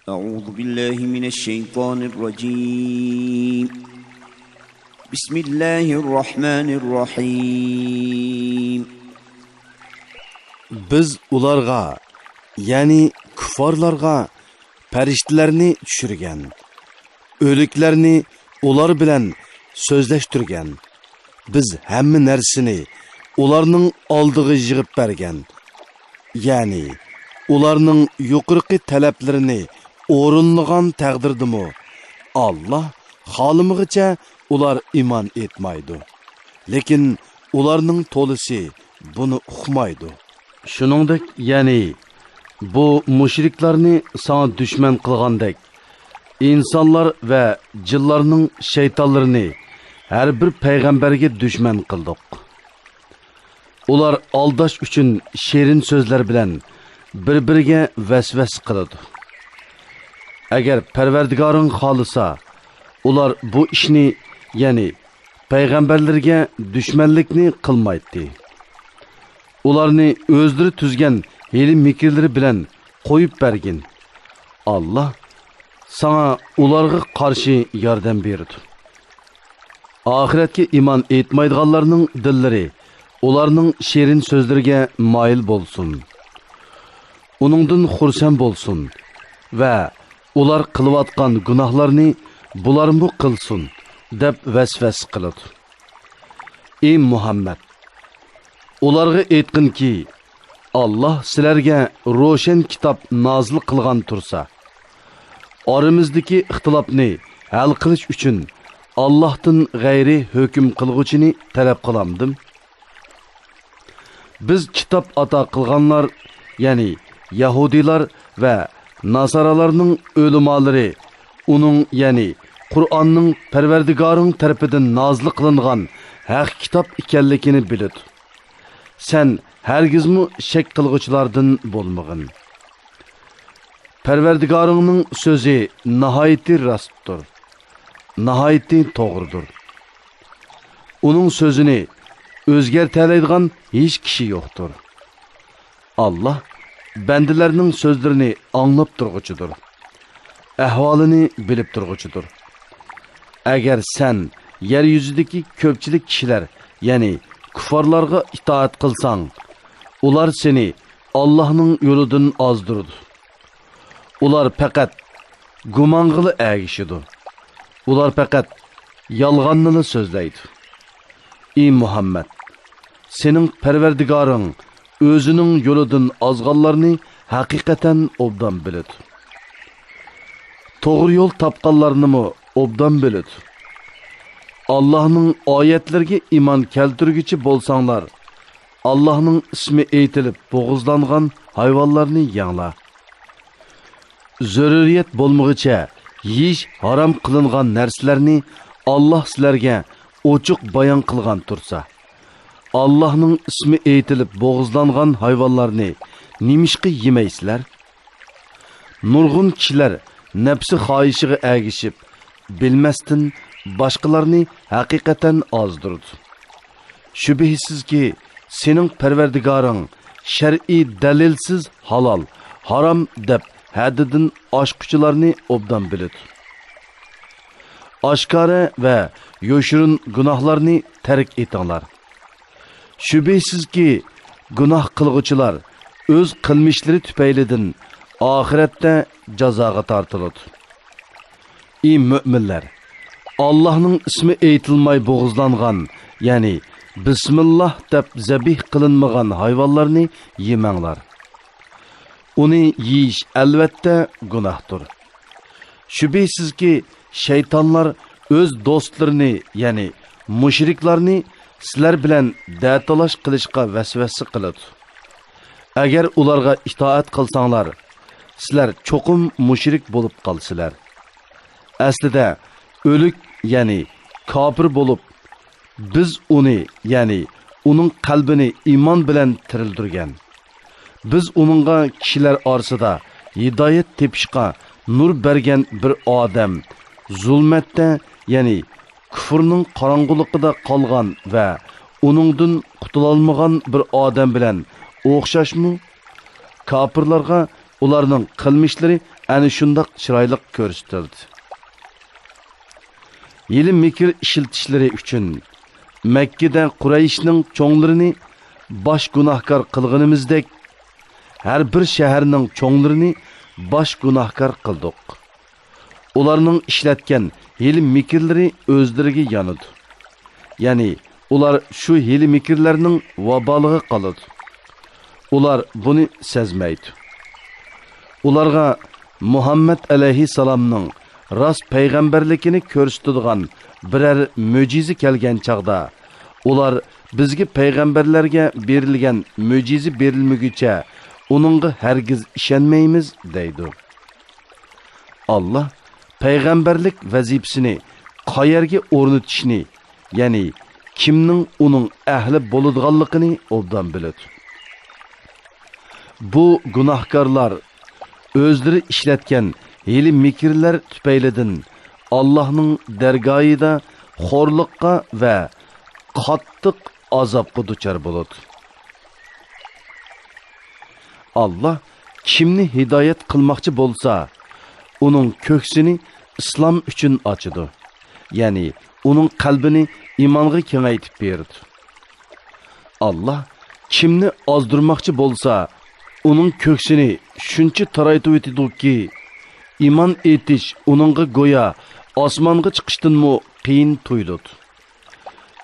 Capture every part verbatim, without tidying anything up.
أعوذ بالله من الشيطان الرجيم. بسم الله الرحمن الرحيم. بىز ئۇلارغا، يەنى كۇففارلارغا پەرىشتىلەرنى چۈشۈرگەن. ئۆلۈكلەرنى ئۇلار بىلەن سۆزلەشتۈرگەن. بىز ھەممە نەرسىنى ئۇلارنىڭ ئالدىغا يىغىپ بەرگەن. يەنى ئۇلارنىڭ يۇقىرىقى تەلەپلىرىنى ئورۇنلىغان تەقدىردىمۇ، ئاللا خالىمىغىچە ئۇلار ئىمان ئېيتمايدۇ. لېكىن ئۇلارنىڭ تولىسى بۇنى ئۇقمايدۇ. شۇنىڭدەك، يەنى بۇ مۇشرىكلارنى ساڭا دۈشمەن قىلغاندەك، ئىنسانلار ۋە جىنلارنىڭ شەيتانلىرىنى ھەر بىر پەيغەمبەرگە دۈشمەن قىلدۇق. ئۇلار ئالداش ئۈچۈن شېرىن سۆزلەر بىلەن بىر-بىرىگە ۋەسۋەسە قىلىدۇ. ئەگەر پەرۋەردىگارىڭ خالىسا، ئۇلار بۇ ئىشنى، يەنى پەيغەمبەرلىرىگە دۈشمەنلىكنى قىلمايتتى. ئۇلارنى ئۆزلىرى تۈزگەن ھىيلە-مىكىرلىرى بىلەن قويۇپ بەرگىن. ئاللا ساڭا ئۇلارغا قارشى ياردەم بېرىدۇ. ئاخىرەتكە ئىمان ئېيتمايدىغانلارنىڭ دىللىرى ئۇلارنىڭ شېرىن سۆزلىرىگە مايىل بولسۇن. ئۇنىڭدىن خۇرسەن بولسۇن ۋە ئۇلار قىلىۋاتقان گۇناھلارنى بۇلارمۇ قىلسۇن، دەپ ۋەسۋەسە قىلىدۇ. ئى مۇھەممەد! ئۇلارغا ئېيتقىنكى، ئاللا سىلەرگە روشەن كىتاب نازىل قىلغان تۇرسا، ئارىمىزدىكى ئىختىلاپنى ھەل قىلىش ئۈچۈن ئاللاھتىن غەيرىي ھۆكۈم قىلغۇچىنى تەلەپ قىلامدىم؟ بىز كىتاب ئاتا قىلغانلار، يەنى يەھۇدىيلار ۋە ناسارالارنىڭ ئۆلىمالىرى ئۇنىڭ، يەنى قۇرئاننىڭ پەرۋەردىگارىڭ تەرىپىدىن نازىل قىلىنغان ھەق كىتاب ئىكەنلىكىنى بىلىدۇ. سەن ھەرگىزمۇ شەك قىلغۇچىلاردىن بولمىغىن. پەرۋەردىگارىڭنىڭ سۆزى ناھايىتى راستتۇر، ناھايىتى توغرىدۇر. ئۇنىڭ سۆزىنى ئۆزگەرتەلەيدىغان ھېچ كىشى يوقتۇر. ئاللا بەندىلەرنىڭ سۆزلىرىنى ئاڭلاپ تۇرغۇچىدۇر، ئەھۋالىنى بىلىپ تۇرغۇچىدۇر. ئەگەر سەن يەر يۈزىدىكى كۆپچىلىك كىشىلەر، يەنى كۇففارلارغا ئىتائەت قىلساڭ، ئۇلار سېنى ئاللاھنىڭ يولىدىن ئازدۇرىدۇ. ئۇلار پەقەت گۇمانغىلا ئەگىشىدۇ. ئۇلار پەقەت يالغاننىلا سۆزلەيدۇ. ئى مۇھەممەد! سېنىڭ پەرۋەردىگارىڭ ئۆزىنىڭ يولىدىن ئازغانلارنى ھەقىقەتەن ئوبدان بىلىدۇ. توغرا يول تاپقانلارنىمۇ ئوبدان بىلىدۇ. ئاللاھنىڭ ئايەتلىرىگە ئىمان كەلتۈرگۈچى بولساڭلار، ئاللاھنىڭ ئىسمى ئېيتىلىپ بوغۇزلانغان ھايۋانلارنى يەڭلار. زۆرۈرىيەت بولمىغۇچە يېيىش ھارام قىلىنغان نەرسىلەرنى ئاللاھ سىلەرگە ئوچۇق بايان قىلغان تۇرسا، ئاللاھنىڭ ئىسمى ئېيتىلىپ بوغۇزلانغان ھايۋانلارنى نېمىشقا يېمەيسىلەر؟ نۇرغۇن كىشىلەر نەپسى خاھىشىغا ئەگىشىپ، بىلمەستىن باشقىلارنى ھەقىقەتەن ئازدۇرىدۇ. شۈبھىسىزكى، سېنىڭ پەرۋەردىگارىڭ شەرئىي دەلىلسىز ھالال، ھارام دەپ ھەددىدىن ئاشقۇچىلارنى ئوبدان بىلىدۇ. ئاشكارا ۋە يوشۇرۇن گۇناھلارنى تەرك ئېتىڭلار. شۈبھىسىزكى، گۇناھ قىلغۇچىلار ئۆز قىلمىشلىرى تۈپەيلىدىن ئاخىرەتتە جازاغا تارتىلىدۇ. ئى مۆمىنلەر! ئاللاھنىڭ ئىسمى ئېيتىلماي بوغۇزلانغان، يەنى بىسمىللاھ دەپ زەبىھ قىلىنمىغان ھايۋانلارنى يېمەڭلار. ئۇنى يېيىش ئەلۋەتتە گۇناھتۇر. شۈبھىسىزكى، شەيتانلار ئۆز دوستلىرىنى، يەنى مۇشرىكلارنى سىلەر بىلەن دەتالاش قىلىشقا ۋەسۋەسە قىلىدۇ. ئەگەر ئۇلارغا ئىتائەت قىلساڭلار، سىلەر چوقۇم مۇشرىك بولۇپ قالىسىلەر. ئەسلىدە ئۆلۈك، يەنى كاپىر بولۇپ، بىز ئۇنى، يەنى ئۇنىڭ قەلبىنى ئىمان بىلەن تىرىلدۈرگەن. بىز ئۇنىڭغا كىشىلەر ئارىسىدا ھىدايەت تېپىشقا نۇر بەرگەن بىر ئادەم زۇلمەتتە، يەنى كۇفرنىڭ قاراڭغۇلۇقىدا قالغان ۋە ئۇنىڭدىن قۇتۇلالمىغان بىر ئادەم بىلەن ئوخشاشمۇ؟ كاپىرلارغا ئۇلارنىڭ قىلمىشلىرى ئەنە شۇنداق چىرايلىق كۆرسىتىلدى. ھىيلە-مىكىر ئىشلىتىشلىرى ئۈچۈن مەككىدە قۇرەيشنىڭ چوڭلىرىنى باش گۇناھكار قىلغىنىمىزدەك، ھەر بىر شەھەرنىڭ چوڭلىرىنى باش گۇناھكار قىلدۇق. ئۇلارنىڭ ئىشلەتكەن ھىيلە-مىكىرلىرى ئۆزلىرىگە يانىدۇ. يەنى ئۇلار شۇ ھىيلە-مىكىرلەرنىڭ ۋابالىغا قالىدۇ. ئۇلار بۇنى سەزمەيدۇ. ئۇلارغا مۇھەممەد ئەلەيھىسسالامنىڭ راست پەيغەمبەرلىكىنى كۆرسىتىدىغان بىرەر مۆجىزە كەلگەن چاغدا، ئۇلار بىزگە پەيغەمبەرلەرگە بېرىلگەن مۆجىزە بېرىلمىگۈچە ئۇنىڭغا ھەرگىز ئىشەنمەيمىز دەيدۇ. ئاللا پەيغەمبەرلىك ۋەزىپىسىنى قەيەرگە ئورنىتىشنى، يەنى كىمنىڭ ئۇنىڭ ئەھلى بولىدىغانلىقىنى ئوبدان بىلىدۇ. بۇ گۇناھكارلار ئۆزلىرى ئىشلەتكەن ھىيلە-مىكىرلەر تۈپەيلىدىن ئاللاھنىڭ دەرگاھىدا خورلۇققا ۋە قاتتىق ئازابقا دۇچار بولىدۇ. ئاللا كىمنى ھىدايەت قىلماقچى بولسا، ئۇنىڭ كۆكسىنى ئىسلام ئۈچۈن ئاچىدۇ. يەنى ئۇنىڭ قەلبىنى ئىمانغا كېڭەيتىپ بېرىدۇ. ئاللا كىمنى ئازدۇرماقچى بولسا، ئۇنىڭ كۆكسىنى شۇنچە تارايتىۋېتىدۇكى، ئىمان ئېيتىش ئۇنىڭغا گويا ئاسمانغا چىقىشتىنمۇ قىيىن تۇيۇلىدۇ.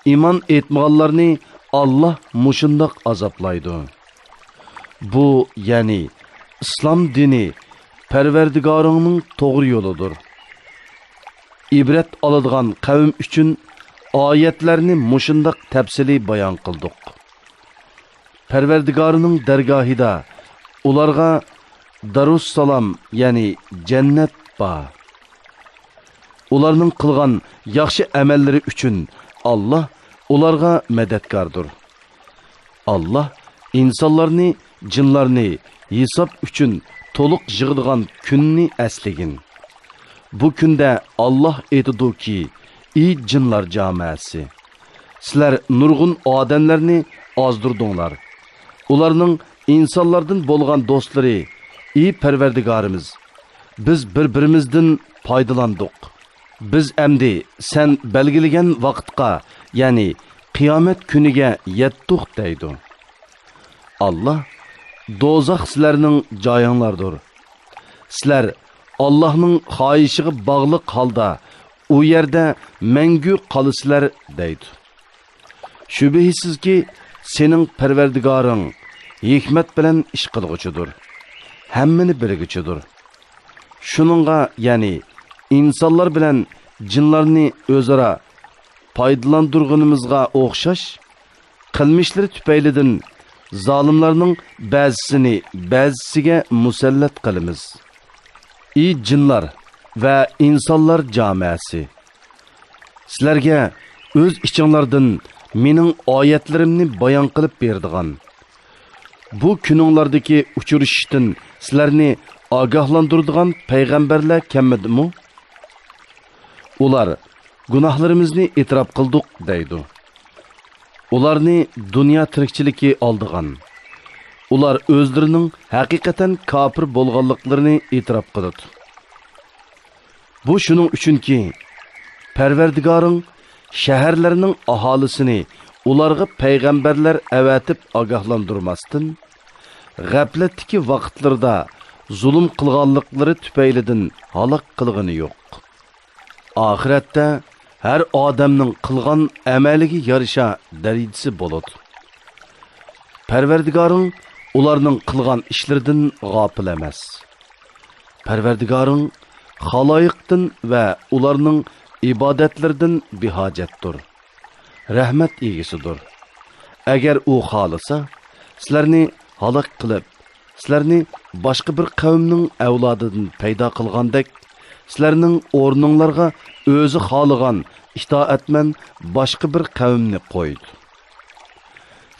ئىمان ئېيتمىغانلارنى ئاللا مۇشۇنداق ئازابلايدۇ. بۇ، يەنى ئىسلام دىنى پەرۋەردىگارىڭنىڭ توغرا يولىدۇر. ئىبرەت ئالىدىغان قەۋم ئۈچۈن ئايەتلەرنى مۇشۇنداق تەپسىلىي بايان قىلدۇق. پەرۋەردىگارىنىڭ دەرگاھىدا ئۇلارغا دارۇسسالام، يەنى جەننەت بار. ئۇلارنىڭ قىلغان ياخشى ئەمەللىرى ئۈچۈن ئاللا ئۇلارغا مەدەتكاردۇر. ئاللا ئىنسانلارنى، جىنلارنى ھېساب ئۈچۈن تولۇق يىغىدىغان كۈننى ئەسلىگىن. بۇ كۈندە ئاللا ئېيتىدۇكى، ئى جىنلار جامەسى! سىلەر نۇرغۇن ئادەملەرنى ئازدۇردۇڭلار. ئۇلارنىڭ ئىنسانلاردىن بولغان دوستلىرى، ئى پەرۋەردىگارىمىز! بىز بىر-بىرىمىزدىن پايدىلاندۇق. بىز ئەمدى سەن بەلگىلىگەن ۋاقىتقا، يەنى قىيامەت كۈنىگە يەتتۇق دەيدۇ. ئاللا، دوزاخ سىلەرنىڭ جايىڭلاردۇر. سىلەر ئاللانىڭ خاھىشىغا باغلىق ھالدا ئۇ يەردە مەڭگۈ قالىسىلەر دەيدۇ. شۈبھىسىزكى، سېنىڭ پەرۋەردىگارىڭ ھېكمەت بىلەن ئىش قىلغۇچىدۇر، ھەممىنى بىلگۈچىدۇر. شۇنىڭغا، يەنى ئىنسانلار بىلەن جىنلارنى ئۆزئارا پايدىلاندۇرغىنىمىزغا ئوخشاش، قىلمىشلىرى تۈپەيلىدىن زالىملارنىڭ بەزىسىنى بەزىسىگە مۇسەللەت قىلىمىز. ئى جىنلار ۋە ئىنسانلار جامەسى! سىلەرگە ئۆز ئىچىڭلاردىن مېنىڭ ئايەتلىرىمنى بايان قىلىپ بېرىدىغان، بۇ كۈنۈڭلاردىكى ئۇچرىشىشتىن سىلەرنى ئاگاھلاندۇرىدىغان پەيغەمبەرلەر كەلمىدىمۇ؟ ئۇلار، گۇناھلىرىمىزنى ئېتىراپ قىلدۇق دەيدۇ. ئۇلارنى دۇنيا تىرىكچىلىكى ئالدىغان. ئۇلار ئۆزلىرىنىڭ ھەقىقەتەن كاپىر بولغانلىقلىرىنى ئېتىراپ قىلىدۇ. بۇ شۇنىڭ ئۈچۈنكى، پەرۋەردىگارىڭ شەھەرلەرنىڭ ئاھالىسىنى ئۇلارغا پەيغەمبەرلەر ئەۋەتىپ ئاگاھلاندۇرماستىن، غەپلەتتىكى ۋاقىتلىرىدا زۇلۇم قىلغانلىقلىرى تۈپەيلىدىن ھالاك قىلغىنى يوق. ئاخىرەتتە ھەر ئادەمنىڭ قىلغان ئەمەلىگە يارىشا دەرىجىسى بولىدۇ. پەرۋەردىگارىڭ ئۇلارنىڭ قىلغان ئىشلىرىدىن غاپىل ئەمەس. پەرۋەردىگارىڭ خالايىقتىن ۋە ئۇلارنىڭ ئىبادەتلىرىدىن بىھاجەتتۇر، رەھمەت ئىگىسىدۇر. ئەگەر ئۇ خالىسا، سىلەرنى ھالاك قىلىپ، سىلەرنى باشقا بىر قەۋمنىڭ ئەۋلادىدىن پەيدا قىلغاندەك، سىلەرنىڭ ئورنۇڭلارغا ئۆزى خالىغان ئىتائەتمەن باشقا بىر قەۋمنى قويدى.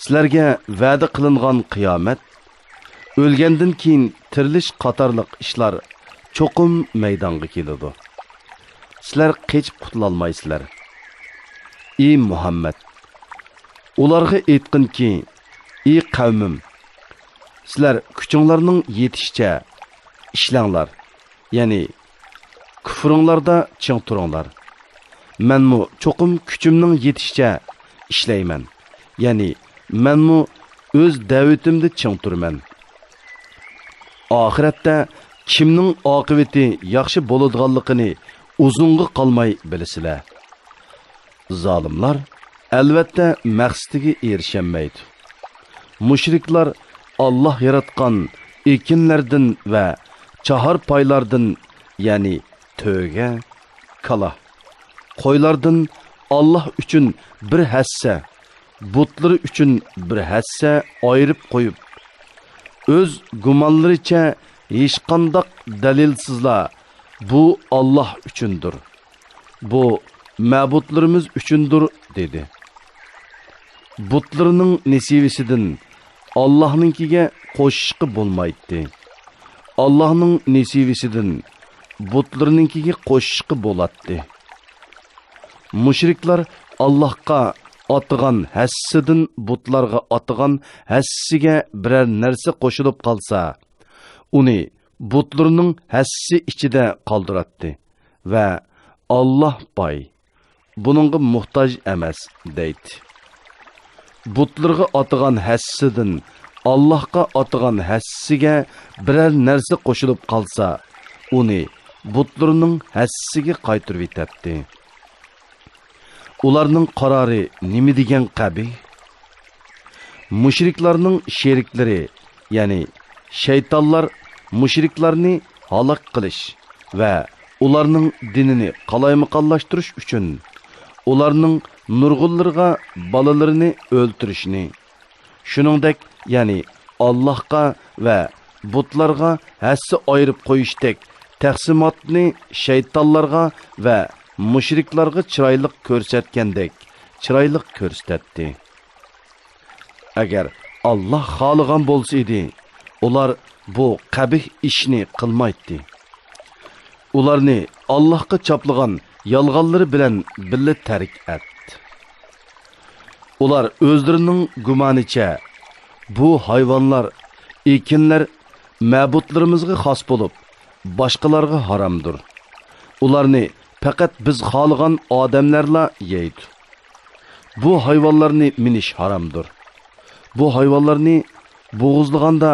سىلەرگە ۋەدە قىلىنغان قىيامەت، ئۆلگەندىن كېيىن تىرىلىش قاتارلىق ئىشلار چوقۇم مەيدانغا كېلىدۇ. سىلەر قېچىپ قۇتۇلالمايسىلەر. ئى مۇھەممەد! ئۇلارغا ئېيتقىنكى، ئى قەۋمىم! سىلەر كۈچۈڭلارنىڭ يېتىشىچە ئىشلەڭلار، يەنى كۇفرۇڭلاردا چىڭ تۇرۇڭلار. مەنمۇ چوقۇم كۈچۈمنىڭ يېتىشىچە ئىشلەيمەن، يەنى مەنمۇ ئۆز دەۋىتىمدە چىڭ تۇرىمەن. ئاخىرەتتە كىمنىڭ ئاقىۋىتى ياخشى بولىدىغانلىقىنى ئۇزۇنغا قالماي بىلىسىلەر. زالىملار، ئەلۋەتتە، مەقسىتىگە ئېرىشەلمەيدۇ. مۇشرىكلار ئاللاھ ياراتقان ئېكىنلەردىن ۋە چاھار پايلاردىن، يەنى تۆگە، كالا، قويلاردىن ئاللاھ ئۈچۈن بىر ھەسسە، بۇتلىرى ئۈچۈن بىر ھەسسە ئايرىپ قويۇپ، ئۆز گۇمانلىرىچە ھېچقانداق دەلىلسىزلا، بۇ ئاللاھ ئۈچۈندۇر، بۇ مەبۇدلىرىمىز ئۈچۈندۇر، دېدى. بۇتلىرىنىڭ نېسىۋىسىدىن ئاللاھنىڭكىگە قوشۇشقا بولمايتتى. ئاللاھنىڭ نېسىۋىسىدىن بۇتلىرىنىڭكىگە قوشۇشقا بولاتتى. مۇشرىكلار ئاللاھقا ئاتىغان ھەسسىدىن بۇتلارغا ئاتىغان ھەسسىگە بىرەر نەرسە قوشۇلۇپ قالسا، ئۇنى بۇتلىرىنىڭ ھەسسىسى ئىچىدە قالدۇراتتى ۋە «ئاللاھ باي، بۇنىڭغا موھتاج ئەمەس» دەيتتى. بۇتلىرىغا ئاتىغان ھەسسىدىن ئاللاھقا ئاتىغان ھەسسىگە بىرەر نەرسە قوشۇلۇپ قالسا، ئۇنى بۇتلىرىنىڭ ھەسسىسىگە قايتۇرۇۋېتەتتى. ئۇلارنىڭ قارارى نېمە دېگەن قەبىھ! مۇشرىكلارنىڭ شېرىكلىرى، يەنى شەيتانلار مۇشرىكلارنى ھالاك قىلىش ۋە ئۇلارنىڭ دىنىنى قالايمىقانلاشتۇرۇش ئۈچۈن، ئۇلارنىڭ نۇرغۇنلىرىغا بالىلىرىنى ئۆلتۈرۈشنى، شۇنىڭدەك، يەنى ئاللاھقا ۋە بۇتلارغا ھەسسە ئايرىپ قويۇشتەك تەقسىماتنى شەيتانلارغا ۋە مۇشرىكلارغا چىرايلىق كۆرسەتكەندەك چىرايلىق كۆرسىتەتتى. ئەگەر ئاللاھ خالىغان بولسا ئىدى، ئۇلار بۇ قەبىھ ئىشنى قىلمايتتى. ئۇلارنى ئاللاھقا چاپلىغان يالغانلىرى بىلەن بىللە تەرك ئەت. ئۇلار ئۆزلىرىنىڭ گۇمانىچە، بۇ ھايۋانلار، ئېكىنلەر مەبۇدلىرىمىزغا خاس بولۇپ، باشقىلارغا ھارامدۇر. ئۇلارنى پەقەت بىز خالىغان ئادەملەرلا يەيدۇ. بۇ ھايۋانلارنى مىنىش ھارامدۇر. بۇ ھايۋانلارنى بوغۇزلىغاندا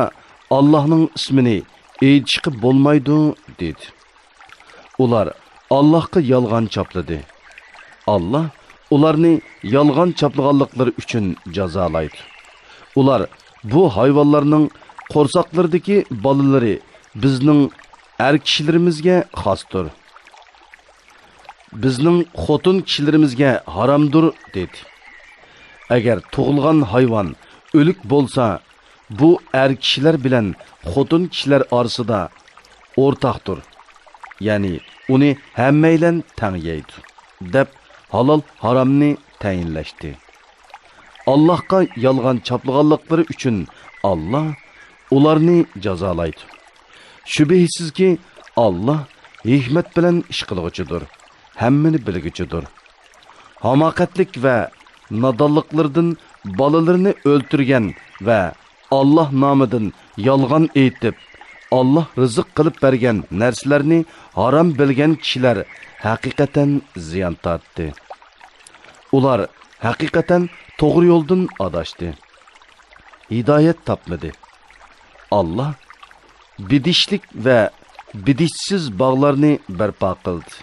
ئاللاھنىڭ ئىسمىنى ئېيتىشقا بولمايدۇ، دېدى. ئۇلار ئاللاھقا يالغان چاپلىدى. ئاللاھ ئۇلارنى يالغان چاپلىغانلىقلىرى ئۈچۈن جازالايدۇ. ئۇلار بۇ ھايۋانلارنىڭ قورساقلىرىدىكى بالىلىرى بىزنىڭ ئەر كىشىلىرىمىزگە خاستۇر، بىزنىڭ خوتۇن كىشىلىرىمىزگە ھارامدۇر، دېدى. ئەگەر تۇغۇلغان ھايۋان ئۆلۈك بولسا، بۇ ئەر كىشىلەر بىلەن خوتۇن كىشىلەر ئارىسىدا ئورتاقتۇر، يەنى ئۇنى ھەممەيلەن تەڭ يەيدۇ، دەپ ھالال ھارامنى تەيىنلەشتى. ئاللاھقا يالغان چاپلىغانلىقلىرى ئۈچۈن ئاللاھ ئۇلارنى جازالايدۇ. شۈبھىسىزكى، ئاللاھ ھېكمەت بىلەن ئىش قىلغۇچىدۇر، ھەممىنى بىلگۈچىدۇر. ھاماقەتلىك ۋە نادانلىقلىرىدىن بالىلىرىنى ئۆلتۈرگەن ۋە ئاللاھ نامىدىن يالغان ئېيتىپ، ئاللاھ رىزىق قىلىپ بەرگەن نەرسىلەرنى ھارام بىلگەن كىشىلەر ھەقىقەتەن زىيان تارتتى. ئۇلار ھەقىقەتەن توغرا يولدىن ئاداشتى. ھىدايەت تاپمىدى. ئاللاھ بېدىشلىك ۋە بېدىشسىز باغلارنى بەرپا قىلدى.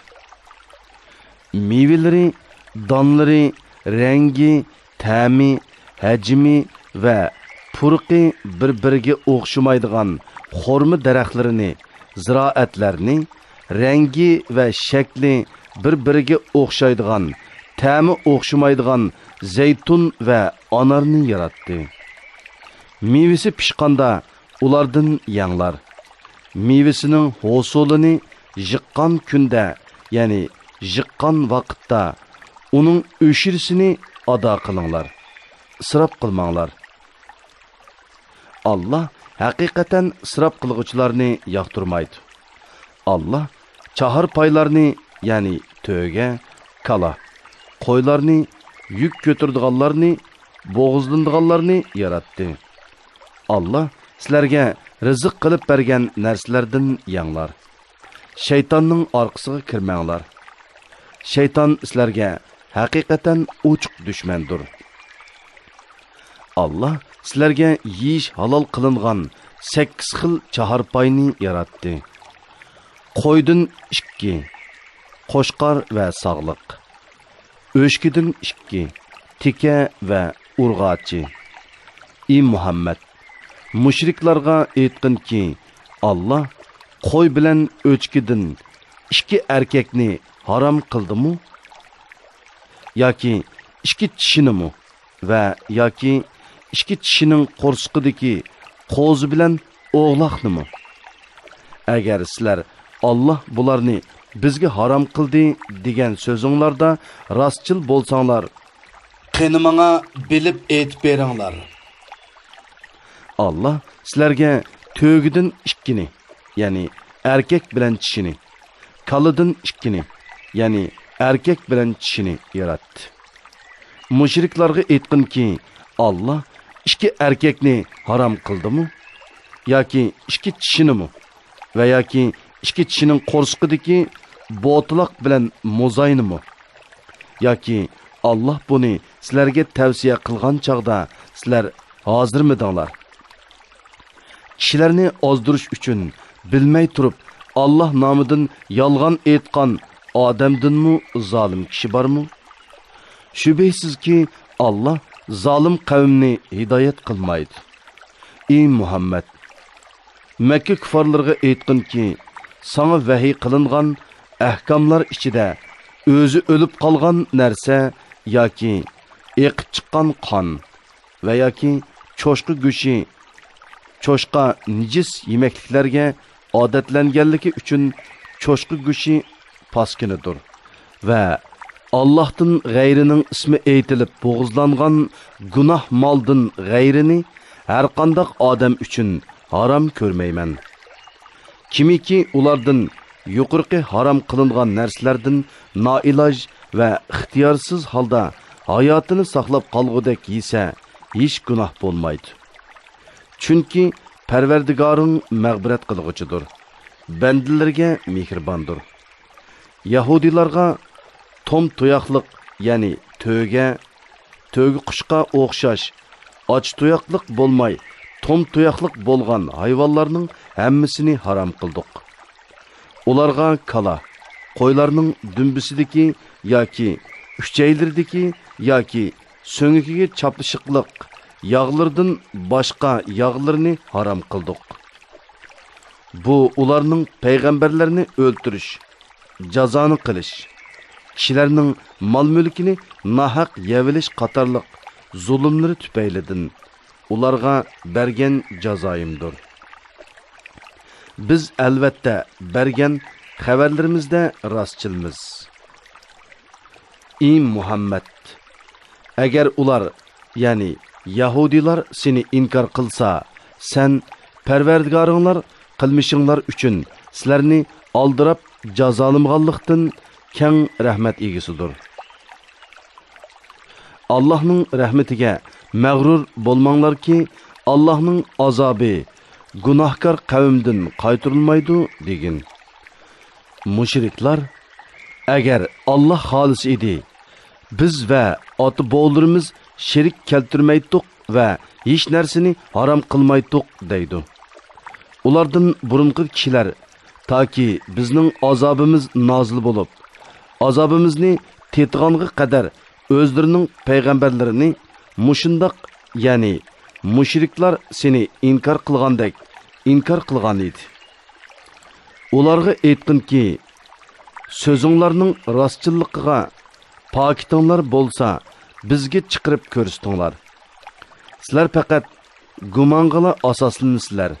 مېۋىلىرى، دانلىرى، رەڭگى، تەمى، ھەجمى ۋە پۇرىقى بىر-بىرىگە ئوخشىمايدىغان خورما دەرەخلىرىنى، زىرائەتلەرنى، رەڭگى ۋە شەكلى بىر-بىرىگە ئوخشايدىغان، تەمى ئوخشىمايدىغان زەيتۇن ۋە ئانارنى ياراتتى. مېۋىسى پىشقاندا ئۇلاردىن يەڭلار. مېۋىسىنىڭ ھوسۇلىنى يىغقان كۈندە، يەنى يىغقان ۋاقىتتا ئۇنىڭ ئۆشرىسىنى ئادا قىلىڭلار، ئىسراپ قىلماڭلار. ئاللاھ ھەقىقەتەن ئىسراپ قىلغۇچىلارنى ياقتۇرمايدۇ. ئاللاھ چاھار پايلارنى، يەنى تۆگە، كالا، قويلارنى، يۈك كۆتۈرىدىغانلارنى، بوغۇزلىنىدىغانلارنى ياراتتى. ئاللاھ سىلەرگە رىزىق قىلىپ بەرگەن نەرسىلەردىن يەڭلار. شەيتاننىڭ ئارقىسىغا كىرمەڭلار. شەيتان سىلەرگە ھەقىقەتەن ئوچۇق دۈشمەندۇر. ئاللا سىلەرگە يېيىش ھالال قىلىنغان سەككىز خىل چاھارپاينى ياراتتى. قويدىن ئىككى، قوچقار ۋە ساغلىق. ئۆچكىدىن ئىككى، تېكە ۋە ئۇرغاچى. ئى مۇھەممەد، مۇشرىكلارغا ئېيتقىنكى، ئاللا قوي بىلەن ئۆچكىدىن ئىككى ئەركەكنى ھارام قىلدىمۇ؟ ياكى ئىككى چىشىنىمۇ؟ ۋە ياكى ئىككى چىشىنىڭ قورسىقىدىكى قوزا بىلەن ئوغلاقنىمۇ؟ ئەگەر سىلەر، ئاللا بۇلارنى بىزگە ھارام قىلدى دېگەن سۆزۈڭلاردا راستچىل بولساڭلار، قېنى ماڭا بىلىپ ئېيتىپ بېرىڭلار. ئاللا سىلەرگە تۆگىدىن ئىككىنى، يەنى ئەركەك بىلەن چىشىنى، كالىدىن ئىككىنى، يەنى ئەركەك بىلەن چىشىنى ياراتتى. مۇشرىكلارغا ئېيتقىنكى، ئاللا ئىككى ئەركەكنى ھارام قىلدىمۇ؟ ياكى ئىككى چىشىنىمۇ؟ ۋە ياكى ئىككى چىشىنىڭ قورسىقىدىكى بوتىلاق بىلەن موزاينىمۇ؟ ياكى ئاللا بۇنى سىلەرگە تەۋسىيە قىلغان چاغدا سىلەر ھازىرمىدىڭلار؟ كىشىلەرنى ئازدۇرۇش ئۈچۈن بىلمەي تۇرۇپ ئاللا نامىدىن يالغان ئېيتقان ئادەمدىنمۇ زالىم كىشى بارمۇ؟ شۈبھىسىزكى، ئاللا زالىم قەۋمنى ھىدايەت قىلمايدۇ. ئى مۇھەممەد، مەككە كۇففارلىرىغا ئېيتقىنكى، ساڭا ۋەھىي قىلىنغان ئەھكاملار ئىچىدە ئۆزى ئۆلۈپ قالغان نەرسە ياكى ئېقىپ چىققان قان ۋە ياكى چوشقا گۆشى، چوشقا نىجىس يېمەكلىكلەرگە ئادەتلەنگەنلىكى ئۈچۈن چوشقا گۆشى پاسكىنىدۇر ۋە ئاللاھتىن غەيرىنىڭ ئىسمى ئېيتىلىپ بوغۇزلانغان گۇناھ مالدىن غەيرىنى ھەرقانداق ئادەم ئۈچۈن ھارام كۆرمەيمەن. كىمكى ئۇلاردىن يۇقىرىقى ھارام قىلىنغان نەرسىلەردىن نائىلاج ۋە ئىختىيارسىز ھالدا ھاياتىنى ساقلاپ قالغۇدەك يېسە، ھېچ گۇناھ بولمايدۇ. چۈنكى پەرۋەردىگارىڭ مەغپىرەت قىلغۇچىدۇر، بەندىلىرىگە مېھرىباندۇر. يەھۇدىيلارغا توم تۇياقلىق، يەنى تۆگە، تۆگە قۇشقا ئوخشاش ئاچ تۇياقلىق بولماي، توم تۇياقلىق بولغان ھايۋانلارنىڭ ھەممىسىنى ھارام قىلدۇق. ئۇلارغا كالا، قويلارنىڭ دۈمبىسىدىكى ياكى ئۈچەيلىرىدىكى ياكى سۆڭىكىگە چاپلىشىقلىق ياغلىرىدىن باشقا ياغلىرىنى ھارام قىلدۇق. بۇ ئۇلارنىڭ پەيغەمبەرلەرنى ئۆلتۈرۈش، جازانى قىلىش، كىشىلەرنىڭ مال-مۈلكىنى ناھەق يەۋېلىش قاتارلىق زۇلۇملىرى تۈپەيلىدىن ئۇلارغا بەرگەن جازايىمدۇر. بىز ئەلۋەتتە بەرگەن خەۋەرلىرىمىزدە راستچىلمىز. ئى مۇھەممەد! ئەگەر ئۇلار، يەنى يەھۇدىيلار سېنى ئىنكار قىلسا، سەن پەرۋەردىگارىڭلار قىلمىشىڭلار ئۈچۈن سىلەرنى ئالدىراپ جازالىمىغانلىقتىن كەڭ رەھمەت ئىگىسىدۇر. ئاللاھنىڭ رەھمىتىگە مەغرۇر بولماڭلاركى، ئاللاھنىڭ ئازابى گۇناھكار قەۋمدىن قايتۇرۇلمايدۇ، دېگىن. مۇشرىكلار، ئەگەر ئاللاھ خالىسا ئىدى، بىز ۋە ئاتا-بوۋىلىرىمىز شېرىك كەلتۈرمەيتتۇق ۋە ھېچ نەرسىنى ھارام قىلمايتتۇق، دەيدۇ. ئۇلاردىن بۇرۇنقى كىشىلەر تاكى بىزنىڭ ئازابىمىز نازىل بولۇپ، ئازابىمىزنى تېتىغانغا قەدەر ئۆزلىرىنىڭ پەيغەمبەرلىرىنى مۇشۇنداق، يەنى مۇشرىكلار سېنى ئىنكار قىلغاندەك ئىنكار قىلغان ئىدى. ئۇلارغا ئېيتقىنكى، سۆزۈڭلارنىڭ راستچىللىقىغا پاكىتىڭلار بولسا، بىزگە چىقىرىپ كۆرسىتىڭلار. سىلەر پەقەت گۇمانغىلا ئاساسلىنىسىلەر.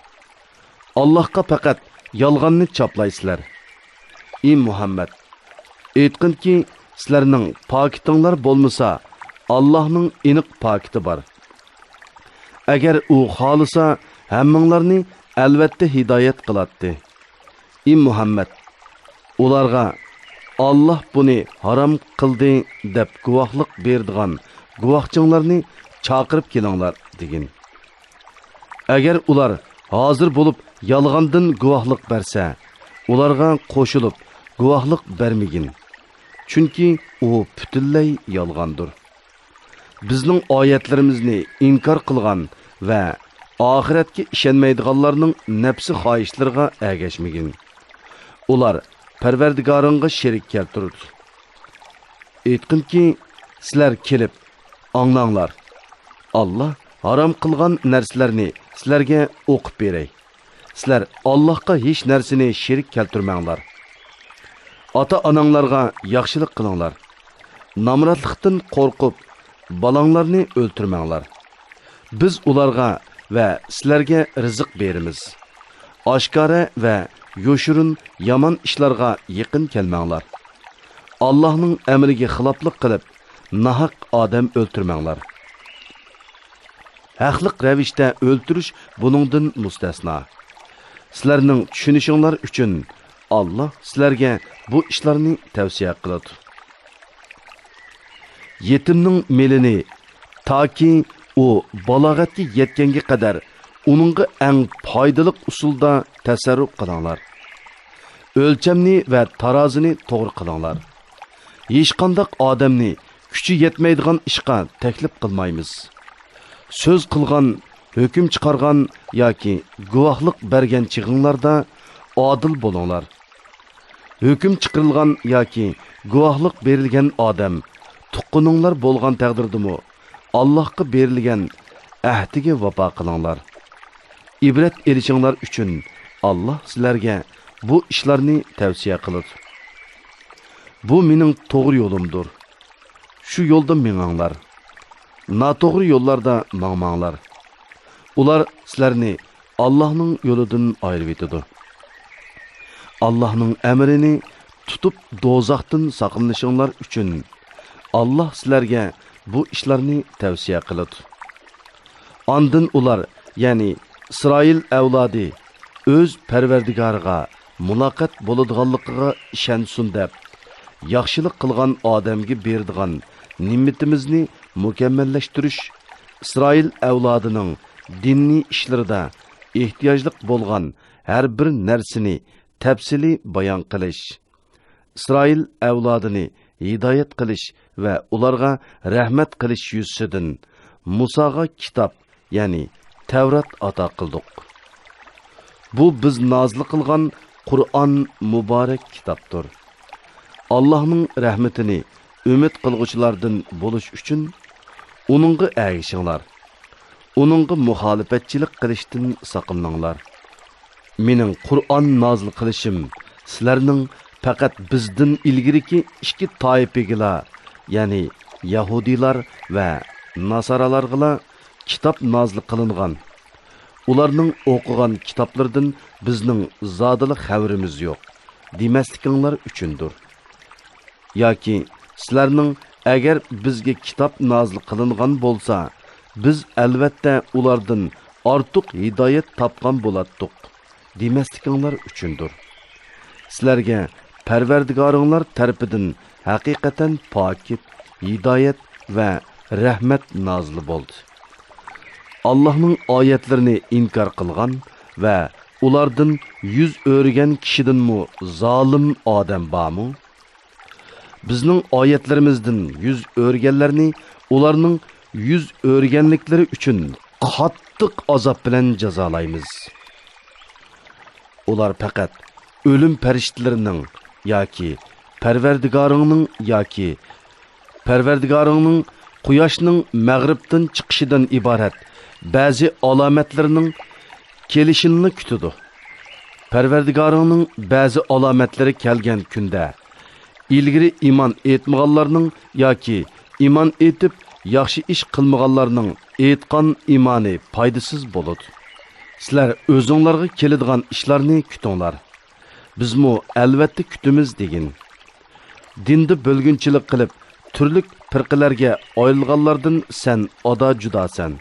ئاللاھقا پەقەت يالغاننى چاپلايسىلەر. ئى مۇھەممەد! ئېيتقىنكى، سىلەرنىڭ پاكىتىڭلار بولمىسا، ئاللاھنىڭ ئېنىق پاكىتى بار. ئەگەر ئۇ خالىسا، ھەممىڭلارنى ئەلۋەتتە ھىدايەت قىلاتتى. ئى مۇھەممەد! ئۇلارغا «ئاللاھ بۇنى ھارام قىلدى» دەپ گۇۋاھلىق بېرىدىغان گۇۋاھچىڭلارنى چاقىرىپ كېلىڭلار، دېگىن. ئەگەر ئۇلار ھازىر بولۇپ يالغاندىن گۇۋاھلىق بەرسە، ئۇلارغا قوشۇلۇپ گۇۋاھلىق بەرمىگىن. چۈنكى ئۇ پۈتۈنلەي يالغاندۇر. بىزنىڭ ئايەتلىرىمىزنى ئىنكار قىلغان ۋە ئاخىرەتكە ئىشەنمەيدىغانلارنىڭ نەپسى خاھىشلىرىغا ئەگەشمىگىن. ئۇلار پەرۋەردىگارىڭغا شېرىك كەلتۈرىدۇ. ئېيتقىنكى، سىلەر كېلىپ ئاڭلاڭلار. ئاللا ھارام قىلغان نەرسىلەرنى سىلەرگە ئوقۇپ بېرەي. سىلەر ئاللاھقا ھېچ نەرسىنى شېرىك كەلتۈرمەڭلار. ئاتا-ئاناڭلارغا ياخشىلىق قىلىڭلار. نامراتلىقتىن قورقۇپ، بالاڭلارنى ئۆلتۈرمەڭلار. بىز ئۇلارغا ۋە سىلەرگە رىزىق بېرىمىز. ئاشكارا ۋە يوشۇرۇن يامان ئىشلارغا يېقىن كەلمەڭلار. ئاللاھنىڭ ئەمرىگە خىلاپلىق قىلىپ، ناھەق ئادەم ئۆلتۈرمەڭلار. ھەقلىق رەۋىشتە ئۆلتۈرۈش بۇنىڭدىن مۇستەسنا. سىلەرنىڭ چۈشىنىشىڭلار ئۈچۈن، ئاللا سىلەرگە بۇ ئىشلارنى تەۋسىيە قىلىدۇ. يېتىمنىڭ مېلىنى تاكى ئۇ بالاغەتكە يەتكەنگە قەدەر ئۇنىڭغا ئەڭ پايدىلىق ئۇسۇلدا تەسەررۇپ قىلىڭلار. ئۆلچەمنى ۋە تارازىنى توغرا قىلىڭلار. ھېچقانداق ئادەمنى كۈچى يەتمەيدىغان ئىشقا تەكلىپ قىلمايمىز. سۆز قىلغان، ھۆكۈم چىقارغان ياكى گۇۋاھلىق بەرگەن چېغىڭلاردا ئادىل بولۇڭلار. ھۆكۈم چىقىرىلغان ياكى گۇۋاھلىق بېرىلگەن ئادەم تۇغقىنىڭلار بولغان تەقدىردىمۇ، ئاللاھقا بېرىلگەن ئەھدىگە ۋاپا قىلىڭلار. ئىبرەت ئېلىشىڭلار ئۈچۈن، ئاللا سىلەرگە بۇ ئىشلارنى تەۋسىيە قىلىدۇ. بۇ مېنىڭ توغرا يولۇمدۇر. شۇ يولدا مېڭىڭلار. ناتوغرا يوللاردا ماڭماڭلار. ئۇلار سىلەرنى ئاللاھنىڭ يولىدىن ئايرىۋېتىدۇ. ئاللاھنىڭ ئەمرىنى تۇتۇپ، دوزاختىن ساقلىنىشىڭلار ئۈچۈن، ئاللا سىلەرگە بۇ ئىشلارنى تەۋسىيە قىلىدۇ. ئاندىن ئۇلار، يەنى ئىسرائىل ئەۋلادى، ئۆز پەرۋەردىگارىغا مۇلاقات بولىدىغانلىقىغا ئىشەنسۇن دەپ، ياخشىلىق قىلغان ئادەمگە بېرىدىغان نېمىتىمىزنى مۇكەممەللەشتۈرۈش، ئىسرائىل ئەۋلادىنىڭ دىنىي ئىشلىرىدا ئېھتىياجلىق بولغان ھەر بىر نەرسىنى تەپسىلىي بايان قىلىش، ئىسرائىل ئەۋلادىنى ھىدايەت قىلىش ۋە ئۇلارغا رەھمەت قىلىش يۈزىسىدىن مۇساغا كىتاب، يەنى تەۋرات ئاتا قىلدۇق. بۇ بىز نازىل قىلغان قۇرئان مۇبارەك كىتابتۇر. ئاللاھنىڭ رەھمىتىنى ئۈمىد قىلغۇچىلاردىن بولۇش ئۈچۈن ئۇنىڭغا ئەگىشىڭلار. ئۇنىڭغا مۇخالىپەتچىلىك قىلىشتىن ساقلىنىڭلار. مېنىڭ قۇرئان نازىل قىلىشىم سىلەرنىڭ پەقەت بىزدىن ئىلگىرىكى ئىككى تائىپىگىلا، يەنى يەھۇدىيلار ۋە ناسارالارغىلا كىتاب نازىل قىلىنغان، ئۇلارنىڭ ئوقۇغان كىتابلىرىدىن بىزنىڭ زادىلا خەۋىرىمىز يوق، دېمەسلىكىڭلار ئۈچۈندۇر. ياكى سىلەرنىڭ ئەگەر بىزگە كىتاب نازىل قىلىنغان بولسا، بىز ئەلۋەتتە ئۇلاردىن ئارتۇق ھىدايەت تاپقان بولاتتۇق، دېمەسلىكىڭلار ئۈچۈندۇر. سىلەرگە پەرۋەردىگارىڭلار تەرىپىدىن ھەقىقەتەن پاكىت، ھىدايەت ۋە رەھمەت نازىل بولدى. ئاللاھنىڭ ئايەتلىرىنى ئىنكار قىلغان ۋە ئۇلاردىن يۈز ئۆرۈگەن كىشىدىنمۇ زالىم ئادەم بارمۇ؟ بىزنىڭ ئايەتلىرىمىزدىن يۈز ئۆرۈگەنلەرنى ئۇلارنىڭ يۈز ئۆرۈگەنلىكلىرى ئۈچۈن قاتتىق ئازاب بىلەن جازالايمىز. ئۇلار پەقەت ئۆلۈم پەرىشتىلىرىنىڭ ياكى پەرۋەردىگارىڭنىڭ ياكى پەرۋەردىگارىڭنىڭ قۇياشنىڭ مەغرىبتىن چىقىشىدىن ئىبارەت بەزى ئالامەتلىرىنىڭ كېلىشىنىلا كۈتىدۇ. پەرۋەردىگارىڭنىڭ بەزى ئالامەتلىرى كەلگەن كۈندە، ئىلگىرى ئىمان ئېيتمىغانلارنىڭ ياكى ئىمان ئېيتىپ ياخشى ئىش قىلمىغانلارنىڭ ئېيتقان ئىمانى پايدىسىز بولىدۇ. سىلەر ئۆزۈڭلارغا كېلىدىغان ئىشلارنى كۈتۈڭلار. بىزمۇ ئەلۋەتتە كۈتىمىز دېگىن. دىندا بۆلگۈنچىلىك قىلىپ، تۈرلۈك پىرقىلەرگە ئايرىلغانلاردىن سەن ئادا جۇداسەن.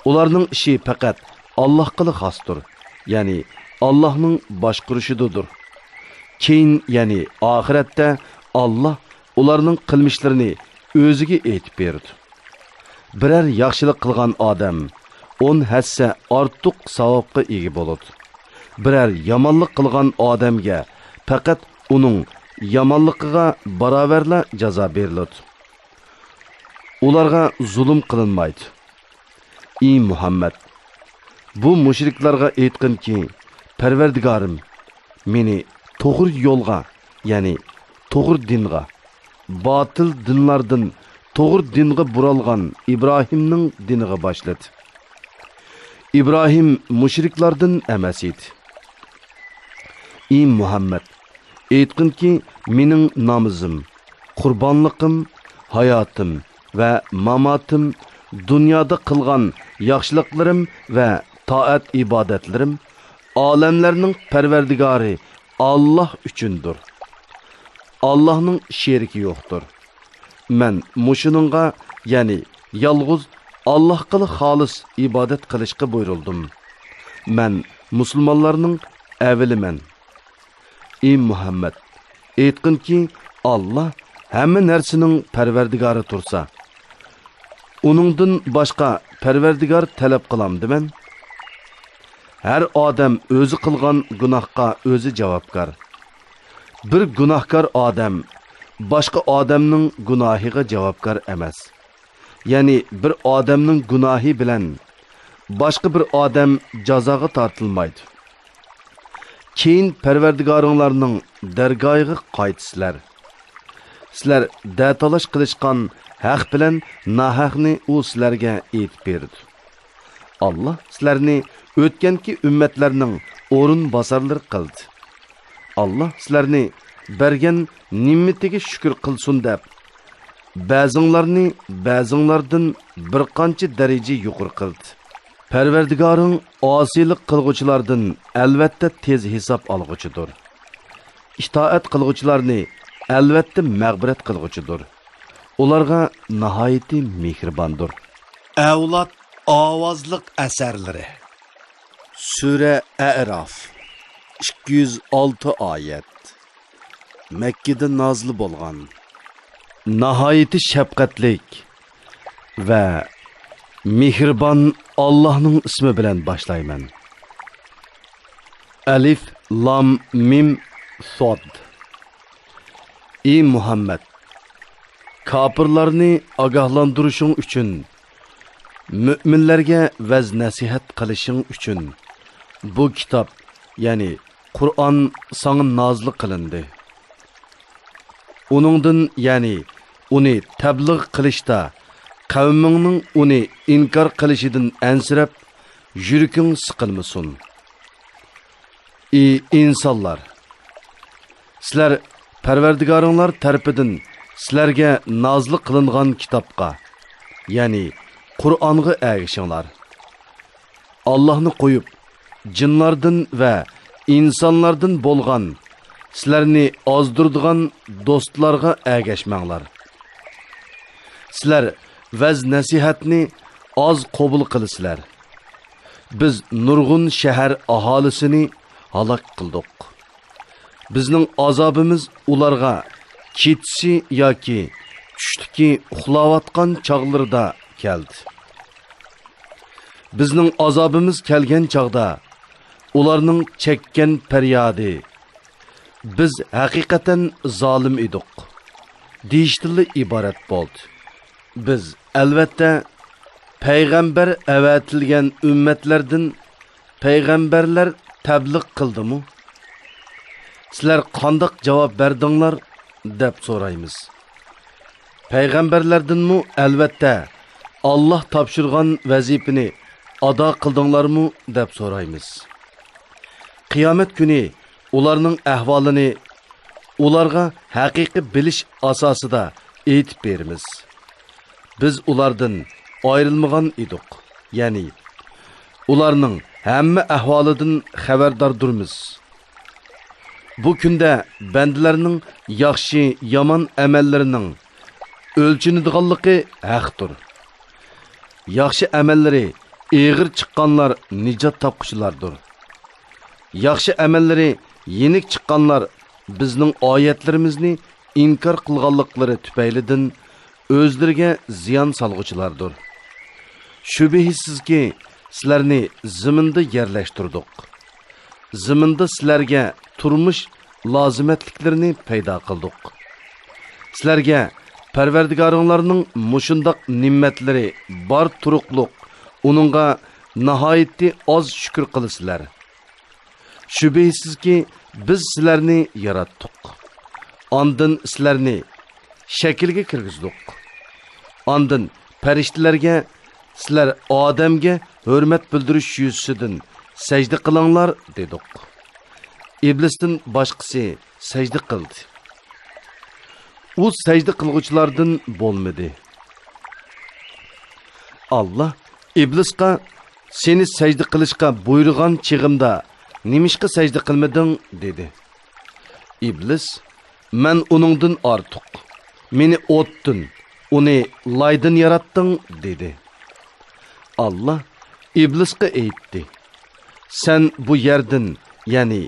ئۇلارنىڭ ئىشى پەقەت ئاللاھقىلا خاستۇر، يەنى ئاللاھنىڭ باشقۇرۇشىدىدۇر. كېيىن، يەنى ئاخىرەتتە ئاللاھ ئۇلارنىڭ قىلمىشلىرىنى ئۆزىگە ئېيتىپ بېرىدۇ. بىرەر ياخشىلىق قىلغان ئادەم ئون ھەسسە ئارتۇق ساۋابقا ئىگە بولىدۇ. بىرەر يامانلىق قىلغان ئادەمگە پەقەت ئۇنىڭ يامانلىقىغا باراۋەرلا جازا بېرىلىدۇ. ئۇلارغا زۇلۇم قىلىنمايدۇ. ئى مۇھەممەد، بۇ مۇشرىكلارغا ئېيتقىنكى، پەرۋەردىگارىم، مېنى توغرا يولغا، يەنى توغرا دىنغا، باتىل دىنلاردىن توغرا دىنغا بۇرالغان ئىبراھىمنىڭ دىنىغا باشلىدى. ئىبراھىم مۇشرىكلاردىن ئەمەس ئىدى. ئى مۇھەممەد، ئېيتقىنكى، مېنىڭ نامىزىم، قۇربانلىقىم، ھاياتىم ۋە ماماتىم، دۇنيادا قىلغان ياخشىلىقلىرىم ۋە تائەت-ئىبادەتلىرىم ئالەملەرنىڭ پەرۋەردىگارى ئاللاھ ئۈچۈندۇر. ئاللاھنىڭ شېرىكى يوقتۇر. مەن مۇشۇنىڭغا، يەنى يالغۇز ئاللاھقىلا خالىس ئىبادەت قىلىشقا بۇيرۇلدۇم. مەن مۇسۇلمانلارنىڭ ئەۋلىمەن. ئى مۇھەممەد، ئېيتقىنكى، ئاللاھ ھەممە نەرسىنىڭ پەرۋەردىگارى تۇرسا، ئۇنىڭدىن باشقا پەرۋەردىگار تەلەپ قىلامدىمەن؟ ھەر ئادەم ئۆزى قىلغان گۇناھقا ئۆزى جاۋابكار. بىر گۇناھكار ئادەم باشقا ئادەمنىڭ گۇناھىغا جاۋابكار ئەمەس. يەنى بىر ئادەمنىڭ گۇناھى بىلەن باشقا بىر ئادەم جازاغا تارتىلمايدۇ. كېيىن پەرۋەردىگارىڭلارنىڭ دەرگاھىغا قايتىسىلەر. سىلەر دەتالاش قىلىشقان ھەق بىلەن ناھەقنى ئۇ سىلەرگە ئېيتىپ بېرىدۇ. ئاللاھ سىلەرنى ئۆتكەنكى ئۈممەتلەرنىڭ ئورۇنباسارلىرى قىلدى. ئاللاھ سىلەرنى بەرگەن نېمىتىگە شۈكۈر قىلسۇن دەپ، بەزىڭلارنى بەزىڭلاردىن بىر قانچە دەرىجە يۇقىرى قىلدى. پەرۋەردىگارىڭ ئاسىيلىق قىلغۇچىلاردىن ئەلۋەتتە تېز ھېساب ئالغۇچىدۇر. ئىتائەت قىلغۇچىلارنى ئەلۋەتتە مەغپىرەت قىلغۇچىدۇر. ئۇلارغا ناھايىتى مېھرىباندۇر. ئەۋلاد ئاۋازلىق ئەسەرلىرى. سۈرە ئەئراف، ئىككى يۈز ئالتە ئايەت. مەككىدە نازىل بولغان. ناھايىتى شەپقەتلىك ۋە مېھرىبان ئاللاھنىڭ ئىسمى بىلەن باشلايمەن. ئەلىف، لام، مىم، ساد. ئى مۇھەممەد! كاپىرلارنى ئاگاھلاندۇرۇشۇڭ ئۈچۈن، مۆمىنلەرگە ۋەز-نەسىھەت قىلىشىڭ ئۈچۈن بۇ كىتاب، يەنى قۇرئان ساڭا نازىل قىلىندى. ئۇنىڭدىن، يەنى ئۇنى تەبلىغ قىلىشتا قەۋمىڭنىڭ ئۇنى ئىنكار قىلىشىدىن ئەنسىرەپ، يۈرىكىڭ سىقىلمىسۇن. ئى ئىنسانلار! سىلەر پەرۋەردىگارىڭلار تەرىپىدىن سىلەرگە نازىل قىلىنغان كىتابقا، يەنى قۇرئانغا ئەگىشىڭلار. ئاللاھنى قويۇپ، جىنلاردىن ۋە ئىنسانلاردىن بولغان سىلەرنى ئازدۇرىدىغان دوستلارغا ئەگەشمەڭلار. سىلەر ۋەز-نەسىھەتنى ئاز قوبۇل قىلىسىلەر. بىز نۇرغۇن شەھەر ئاھالىسىنى ھالاك قىلدۇق. بىزنىڭ ئازابىمىز ئۇلارغا كېچىسى ياكى چۈشتىكى ئۇخلاۋاتقان چاغلىرىدا كەلدى. بىزنىڭ ئازابىمىز كەلگەن چاغدا ئۇلارنىڭ چەككەن پەريادى، «بىز ھەقىقەتەن زالىم ئىدۇق» دېيىشتىنلا ئىبارەت بولدى. بىز، ئەلۋەتتە، پەيغەمبەر ئەۋەتىلگەن ئۈممەتلەردىن پەيغەمبەرلەر تەبلىغ قىلدىمۇ؟ سىلەر قانداق جاۋاب بەردىڭلار؟ دەپ سورايمىز. پەيغەمبەرلەردىنمۇ، ئەلۋەتتە، ئاللاھ تاپشۇرغان ۋەزىپىنى ئادا قىلدىڭلارمۇ؟ دەپ سورايمىز. قىيامەت كۈنى ئۇلارنىڭ ئەھۋالىنى ئۇلارغا ھەقىقىي بىلىش ئاساسىدا ئېيتىپ بېرىمىز. بىز ئۇلاردىن ئايرىلمىغان ئىدۇق، يەنى ئۇلارنىڭ ھەممە ئەھۋالىدىن خەۋەرداردۇرمىز. بۇ كۈندە بەندىلەرنىڭ ياخشى، يامان ئەمەللىرىنىڭ ئۆلچىنىدىغانلىقى ھەقتۇر. ياخشى ئەمەللىرى ئېغىر چىققانلار نىجات تاپقۇچىلاردۇر. ياخشى ئەمەللىرى يېنىك چىققانلار بىزنىڭ ئايەتلىرىمىزنى ئىنكار قىلغانلىقلىرى تۈپەيلىدىن ئۆزلىرىگە زىيان سالغۇچىلاردۇر. شۈبھىسىزكى، سىلەرنى زېمىندا يەرلەشتۈردۇق. زېمىندا سىلەرگە تۇرمۇش لازىمەتلىكلىرىنى پەيدا قىلدۇق. سىلەرگە پەرۋەردىگارىڭلارنىڭ مۇشۇنداق نېمەتلىرى بار تۇرۇقلۇق، ئۇنىڭغا ناھايىتى ئاز شۈكۈر قىلىسىلەر. شۈبھىسىزكى، بىز سىلەرنى ياراتتۇق. ئاندىن سىلەرنى شەكىلگە كىرگۈزدۇق. ئاندىن پەرىشتىلەرگە، «سىلەر ئادەمگە ھۆرمەت بىلدۈرۈش يۈزىسىدىن سەجدە قىلىڭلار» دېدۇق. ئىبلىستىن باشقىسى سەجدە قىلدى. ئۇ سەجدە قىلغۇچىلاردىن بولمىدى. ئاللا ئىبلىسقا، «سېنى سەجدە قىلىشقا بۇيرۇغان چېغىمدا نېمىشقا سەجدە قىلمىدىڭ؟» دېدى. ئىبلىس، «مەن ئۇنىڭدىن ئارتۇق. مېنى ئوتتىن، ئۇنى لايدىن ياراتتىڭ» دېدى. ئاللا ئىبلىسقا ئېيتتى، «سەن بۇ يەردىن، يەنى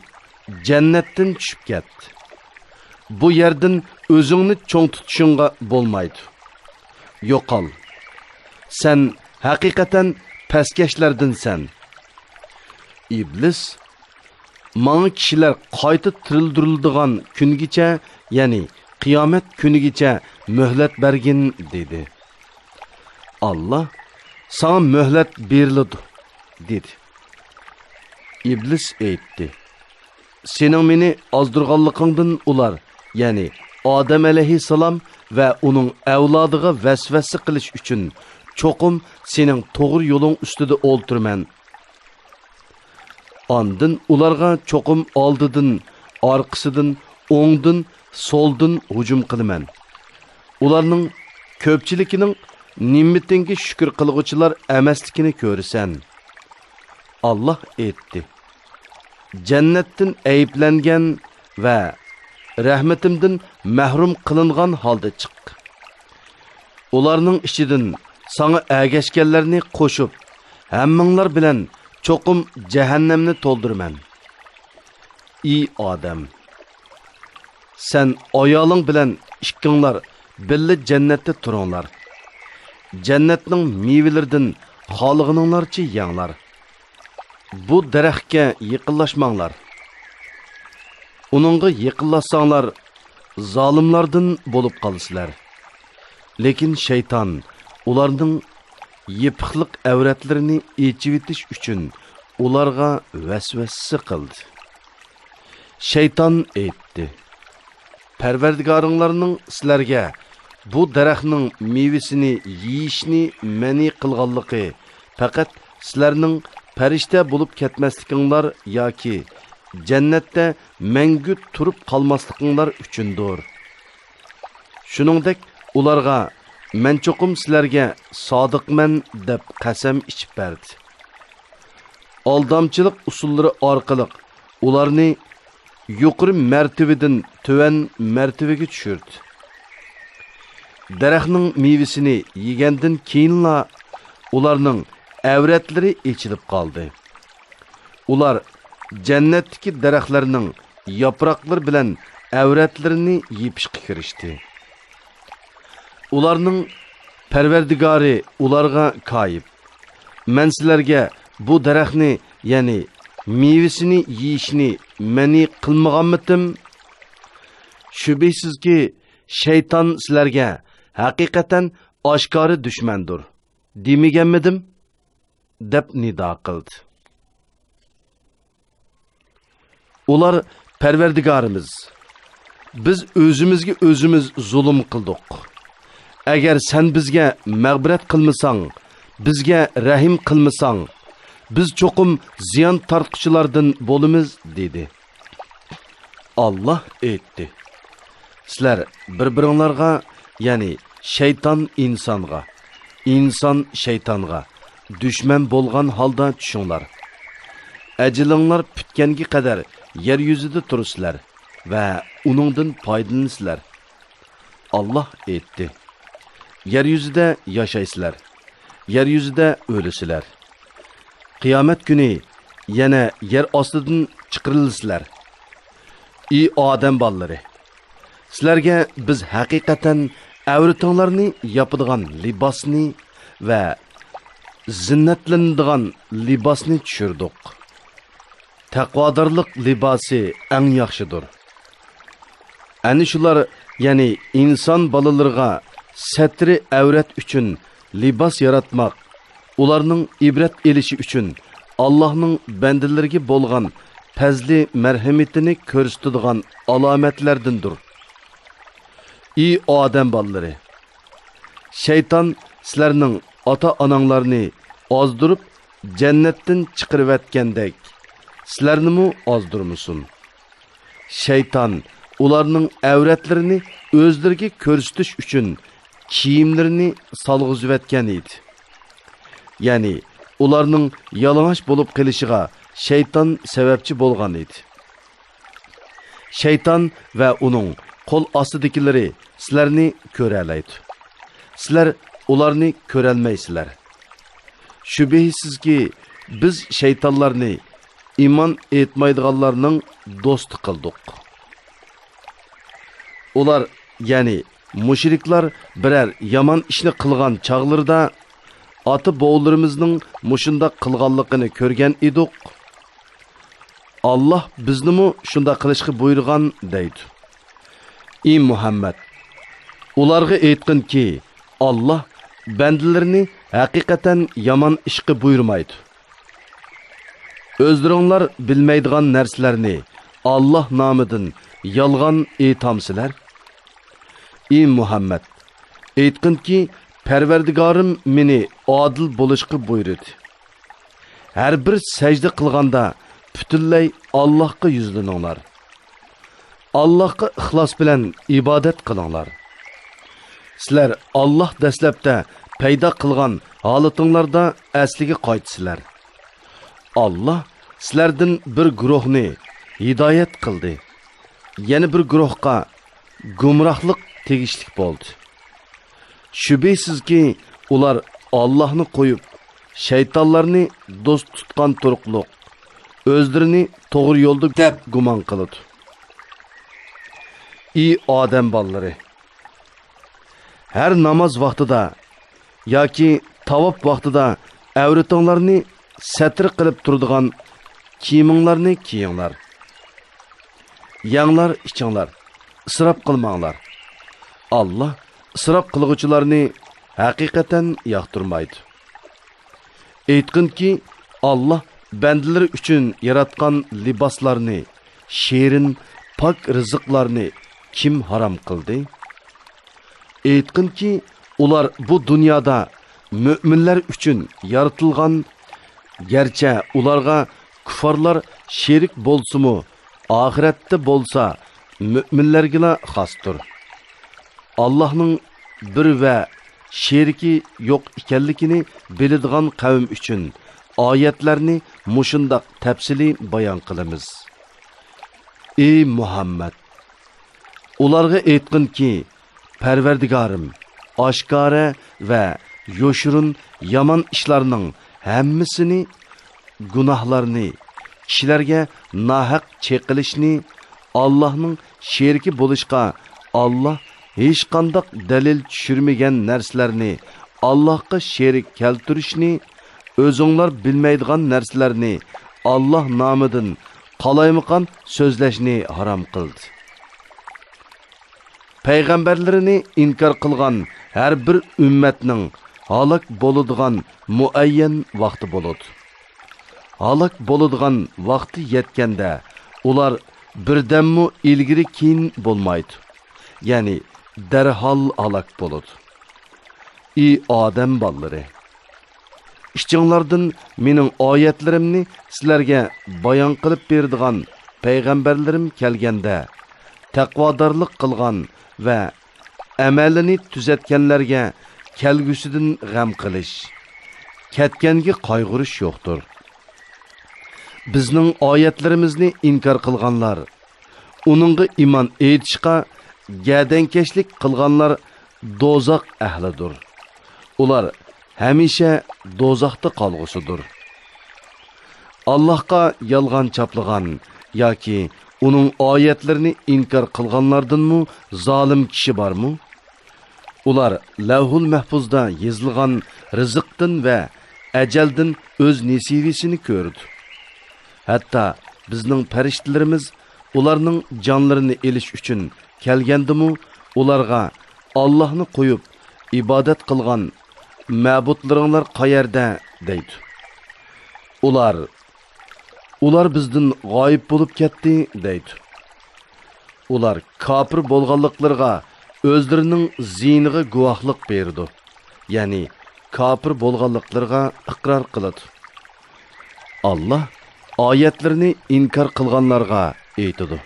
جەننەتتىن چۈشۈپ كەت. بۇ يەردىن ئۆزۈڭنى چوڭ تۇتۇشۇڭغا بولمايدۇ. يوقال. سەن ھەقىقەتەن پەسكەشلەردىنسەن.» ئىبلىس، «ماڭا كىشىلەر قايتا تىرىلدۈرۈلىدىغان كۈنگىچە، يەنى قىيامەت كۈنىگىچە مۆھلەت بەرگىن» دېدى. ئاللا، «ساڭا مۆھلەت بېرىلىدۇ» دېدى. ئىبلىس ئېيتتى، «سېنىڭ مېنى ئازدۇرغانلىقىڭدىن ئۇلار، يەنى ئادەم ئەلەيھىسسالام ۋە ئۇنىڭ ئەۋلادىغا ۋەسۋەسە قىلىش ئۈچۈن چوقۇم سېنىڭ توغرا يولۇڭ ئۈستىدە ئولتۇرىمەن. ئاندىن ئۇلارغا چوقۇم ئالدىدىن، ئارقىسىدىن، ئوڭدىن، سولدىن ھۇجۇم قىلىمەن. ئۇلارنىڭ كۆپچىلىكىنىڭ نېمىتىڭگە شۈكۈر قىلغۇچىلار ئەمەسلىكىنى كۆرىسەن.» ئاللا ئېيتتى، «جەننەتتىن ئەيىبلەنگەن ۋە رەھمىتىمدىن مەھرۇم قىلىنغان ھالدا چىق. ئۇلارنىڭ ئىچىدىن ساڭا ئەگەشكەنلەرنى قوشۇپ، ھەممىڭلار بىلەن چوقۇم جەھەننەمنى تولدۇرىمەن. ئى ئادەم! سەن ئايالىڭ بىلەن ئىككىڭلار بىللە جەننەتتە تۇرۇڭلار. جەننەتنىڭ مېۋىلىرىدىن خالىغىنىڭلارچە يەڭلار. بۇ دەرەخكە يېقىنلاشماڭلار. ئۇنىڭغا يېقىنلاشساڭلار، زالىملاردىن بولۇپ قالىسىلەر.» لېكىن شەيتان ئۇلارنىڭ يېپىقلىق ئەۋرەتلىرىنى ئېچىۋېتىش ئۈچۈن ئۇلارغا ۋەسۋەسە قىلدى. شەيتان ئېيتتى، پەرۋەردىگارىڭلارنىڭ سىلەرگە بۇ دەرەخنىڭ مېۋىسىنى يېيىشنى مەنئى قىلغانلىقى پەقەت سىلەرنىڭ پەرىشتە بولۇپ كەتمەسلىكىڭلار ياكى جەننەتتە مەڭگۈ تۇرۇپ قالماسلىقىڭلار ئۈچۈندۇر. شۇنىڭدەك ئۇلارغا، مەن چوقۇم سىلەرگە سادىقمەن دەپ قەسەم ئىچىپ بەردى. ئالدامچىلىق ئۇسۇللىرى ئارقىلىق ئۇلارنى يۇقىرى مەرتىۋىدىن تۆۋەن مەرتىۋىگە چۈشۈردى. دەرەخنىڭ مېۋىسىنى يېگەندىن كېيىنلا ئۇلارنىڭ ئەۋرەتلىرى ئېچىلىپ قالدى. ئۇلار جەننەتتىكى دەرەخلەرنىڭ ياپراقلىرى بىلەن ئەۋرەتلىرىنى يېپىشقا كىرىشتى. ئۇلارنىڭ پەرۋەردىگارى ئۇلارغا كايىپ، مەن سىلەرگە بۇ دەرەخنى، يەنى مېۋىسىنى يېيىشنى مەنئى قىلمىغانمىتىم؟ شۈبھىسىزكى، شەيتان سىلەرگە ھەقىقەتەن ئاشكارا دۈشمەندۇر، دېمىگەنمىدىم؟ دەپ نىدا قىلدى. ئۇلار، پەرۋەردىگارىمىز، بىز ئۆزىمىزگە ئۆزىمىز زۇلۇم قىلدۇق. ئەگەر سەن بىزگە مەغپىرەت قىلمىساڭ، بىزگە رەھىم قىلمىساڭ، بىز چوقۇم زىيان تارتقۇچىلاردىن بولىمىز، دېدى. ئاللا ئېيتتى، سىلەر بىر-بىرىڭلارغا، يەنى شەيتان ئىنسانغا، ئىنسان شەيتانغا دۈشمەن بولغان ھالدا چۈشۈڭلار. ئەجىلىڭلار پۈتكەنگە قەدەر يەر يۈزىدە تۇرىسىلەر ۋە ئۇنىڭدىن پايدىلىنىسىلەر. ئاللا ئېيتتى، يەر يۈزىدە ياشايسىلەر، يەر يۈزىدە ئۆلىسىلەر. قىيامەت كۈنى يەنە يەر ئاستىدىن چىقىرىلىسىلەر. ئى ئادەم بالىلىرى! سىلەرگە بىز ھەقىقەتەن ئەۋرىتىڭلارنى ياپىدىغان لىباسنى ۋە زىننەتلىنىدىغان لىباسنى چۈشۈردۇق. تەقۋادارلىق لىباسى ئەڭ ياخشىدۇر. ئەنە شۇلار، يەنى ئىنسان بالىلىرىغا سەترى ئەۋرەت ئۈچۈن لىباس ياراتماق، ئۇلارنىڭ ئىبرەت ئېلىشى ئۈچۈن ئاللاھنىڭ بەندىلىرىگە بولغان پەزلى مەرھىمىتىنى كۆرسىتىدىغان ئالامەتلەردىندۇر. ئى ئادەم بالىلىرى! شەيتان سىلەرنىڭ ئاتا-ئاناڭلارنى ئازدۇرۇپ، جەننەتتىن چىقىرىۋەتكەندەك، سىلەرنىمۇ ئازدۇرمىسۇن. شەيتان ئۇلارنىڭ ئەۋرەتلىرىنى ئۆزلىرىگە كۆرسىتىش ئۈچۈن كىيىملىرىنى سالغۇزۇۋەتكەن ئىدى. يەنى ئۇلارنىڭ يالىڭاچ بولۇپ قېلىشىغا شەيتان سەۋەبچى بولغان ئىدى. شەيتان ۋە ئۇنىڭ قول ئاستىدىكىلىرى سىلەرنى كۆرەلەيدۇ. سىلەر ئۇلارنى كۆرەلمەيسىلەر. شۈبھىسىزكى، بىز شەيتانلارنى ئىمان ئېيتمايدىغانلارنىڭ دوستى قىلدۇق. ئۇلار، يەنى مۇشرىكلار بىرەر يامان ئىشنى قىلغان چاغلىرىدا، ئاتا-بوۋىلىرىمىزنىڭ مۇشۇنداق قىلغانلىقىنى كۆرگەن ئىدۇق. ئاللاھ بىزنىمۇ شۇنداق قىلىشقا بۇيرۇغان دەيدۇ. ئى مۇھەممەد! ئۇلارغا ئېيتقىنكى، ئاللاھ بەندىلىرىنى ھەقىقەتەن يامان ئىشقا بۇيرۇمايدۇ. ئۆزلىرىڭلار بىلمەيدىغان نەرسىلەرنى ئاللاھ نامىدىن يالغان ئېيتامسىلەر؟ ئى مۇھەممەد! ئېيتقىنكى، پەرۋەردىگارىم مېنى ئادىل بولۇشقا بۇيرۇدى. ھەر بىر سەجدە قىلغاندا پۈتۈنلەي ئاللاھقا يۈزلىنىڭلار. ئاللاھقا ئىخلاس بىلەن ئىبادەت قىلىڭلار. سىلەر ئاللاھ دەسلەپتە پەيدا قىلغان ھالىتىڭلاردا ئەسلىگە قايتىسىلەر. ئاللاھ سىلەردىن بىر گۇرۇھنى ھىدايەت قىلدى، يەنە بىر گۇرۇھقا گۇمراھلىق تېگىشلىك بولدى. شۈبھىسىزكى، ئۇلار ئاللاھنى قويۇپ، شەيتانلارنى دوست تۇتقان تۇرۇقلۇق، ئۆزلىرىنى توغرا يولدا دەپ گۇمان قىلىدۇ. ئى ئادەم بالىلىرى! ھەر ناماز ۋاقتىدا ياكى تاۋاپ ۋاقتىدا ئەۋرىتىڭلارنى سەتر قىلىپ تۇرىدىغان كىيىمىڭلارنى كىيىڭلار. يەڭلار، ئىچىڭلار، ئىسراپ قىلماڭلار. ئاللاھ ئىسراپ قىلغۇچىلارنى ھەقىقەتەن ياقتۇرمايدۇ. ئېيتقىنكى، ئاللاھ بەندىلىرى ئۈچۈن ياراتقان لىباسلارنى، شېرىن، پاك رىزىقلارنى كىم ھارام قىلدى؟ ئېيتقىنكى، ئۇلار بۇ دۇنيادا مۆمىنلەر ئۈچۈن يارىتىلغان، گەرچە ئۇلارغا كۇففارلار شېرىك بولسىمۇ، ئاخىرەتتە بولسا مۆمىنلەرگىلا خاستۇر. ئاللاھنىڭ بىر ۋە شېرىكى يوق ئىكەنلىكىنى بىلىدىغان قەۋم ئۈچۈن ئايەتلەرنى مۇشۇنداق تەپسىلىي بايان قىلىمىز. ئى مۇھەممەد! ئۇلارغا ئېيتقىنكى، پەرۋەردىگارىم، ئاشكارا ۋە يوشۇرۇن يامان ئىشلارنىڭ ھەممىسىنى، گۇناھلارنى، كىشىلەرگە ناھەق چېقىلىشنى، ئاللاھنىڭ شېرىكى بولۇشقا ئاللاھ ھېچقانداق دەلىل چۈشۈرمىگەن نەرسىلەرنى، ئاللاھقا شېرىك كەلتۈرۈشنى، ئۆزۈڭلار بىلمەيدىغان نەرسىلەرنى ئاللاھ نامىدىن قالايمىقان سۆزلەشنى ھارام قىلدى. پەيغەمبەرلىرىنى ئىنكار قىلغان ھەر بىر ئۈممەتنىڭ ھالاك بولىدىغان مۇئەييەن ۋاقتى بولىدۇ. ھالاك بولىدىغان ۋاقتى يەتكەندە، ئۇلار بىردەممۇ ئىلگىرى-كېيىن بولمايدۇ، يەنى دەرھال ھالاك بولىدۇ. ئى ئادەم بالىلىرى! ئىچىڭلاردىن مېنىڭ ئايەتلىرىمنى سىلەرگە بايان قىلىپ بېرىدىغان پەيغەمبەرلىرىم كەلگەندە، تەقۋادارلىق قىلغان ۋە ئەمەلىنى تۈزەتكەنلەرگە كەلگۈسىدىن غەم قىلىش، كەتكەنگە قايغۇرۇش يوقتۇر. بىزنىڭ ئايەتلىرىمىزنى ئىنكار قىلغانلار، ئۇنىڭغا ئىمان ئېيتىشقا گەدەنكەشلىك قىلغانلار دوزاخ ئەھلىدۇر. ئۇلار ھەمىشە دوزاختا قالغۇسىدۇر. ئاللاھقا يالغان چاپلىغان ياكى ئۇنىڭ ئايەتلىرىنى ئىنكار قىلغانلاردىنمۇ زالىم كىشى بارمۇ؟ ئۇلار لەۋھۇل مەھپۇزدا يېزىلغان رىزىقتىن ۋە ئەجەلدىن ئۆز نېسىۋىسىنى كۆرىدۇ. ھەتتا بىزنىڭ پەرىشتىلىرىمىز ئۇلارنىڭ جانلىرىنى ئېلىش ئۈچۈن كەلگەندىمۇ، ئۇلارغا، «ئاللاھنى قويۇپ ئىبادەت قىلغان مەبۇدلىرىڭلار قەيەردە؟» دەيدۇ. ئۇلار، «ئۇلار بىزدىن غايىب بولۇپ كەتتى» دەيدۇ. ئۇلار كاپىر بولغانلىقلىرىغا ئۆزلىرىنىڭ زىيىنىغا گۇۋاھلىق بېرىدۇ، يەنى كاپىر بولغانلىقلىرىغا ئىقرار قىلىدۇ. ئاللاھ ئايەتلىرىنى ئىنكار قىلغانلارغا ئېيتىدۇ: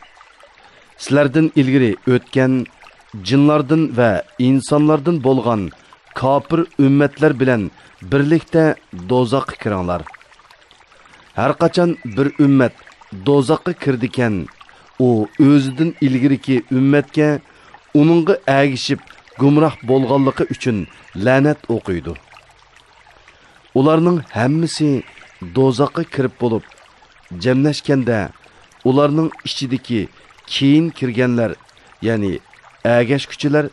سىلەردىن ئىلگىرى ئۆتكەن جىنلاردىن ۋە ئىنسانلاردىن بولغان كاپىر ئۈممەتلەر بىلەن بىرلىكتە دوزاخقا كىرىڭلار. ھەرقاچان بىر ئۈممەت دوزاخقا كىرىدىكەن، ئۇ ئۆزىدىن ئىلگىرىكى ئۈممەتكە ئۇنىڭغا ئەگىشىپ گۇمراھ بولغانلىقى ئۈچۈن لەنەت ئوقۇيدۇ. ئۇلارنىڭ ھەممىسى دوزاخقا كىرىپ بولۇپ، جەملەشكەندە، ئۇلارنىڭ ئىچىدىكى كېيىن كىرگەنلەر، يەنى ئەگەشكۈچىلەر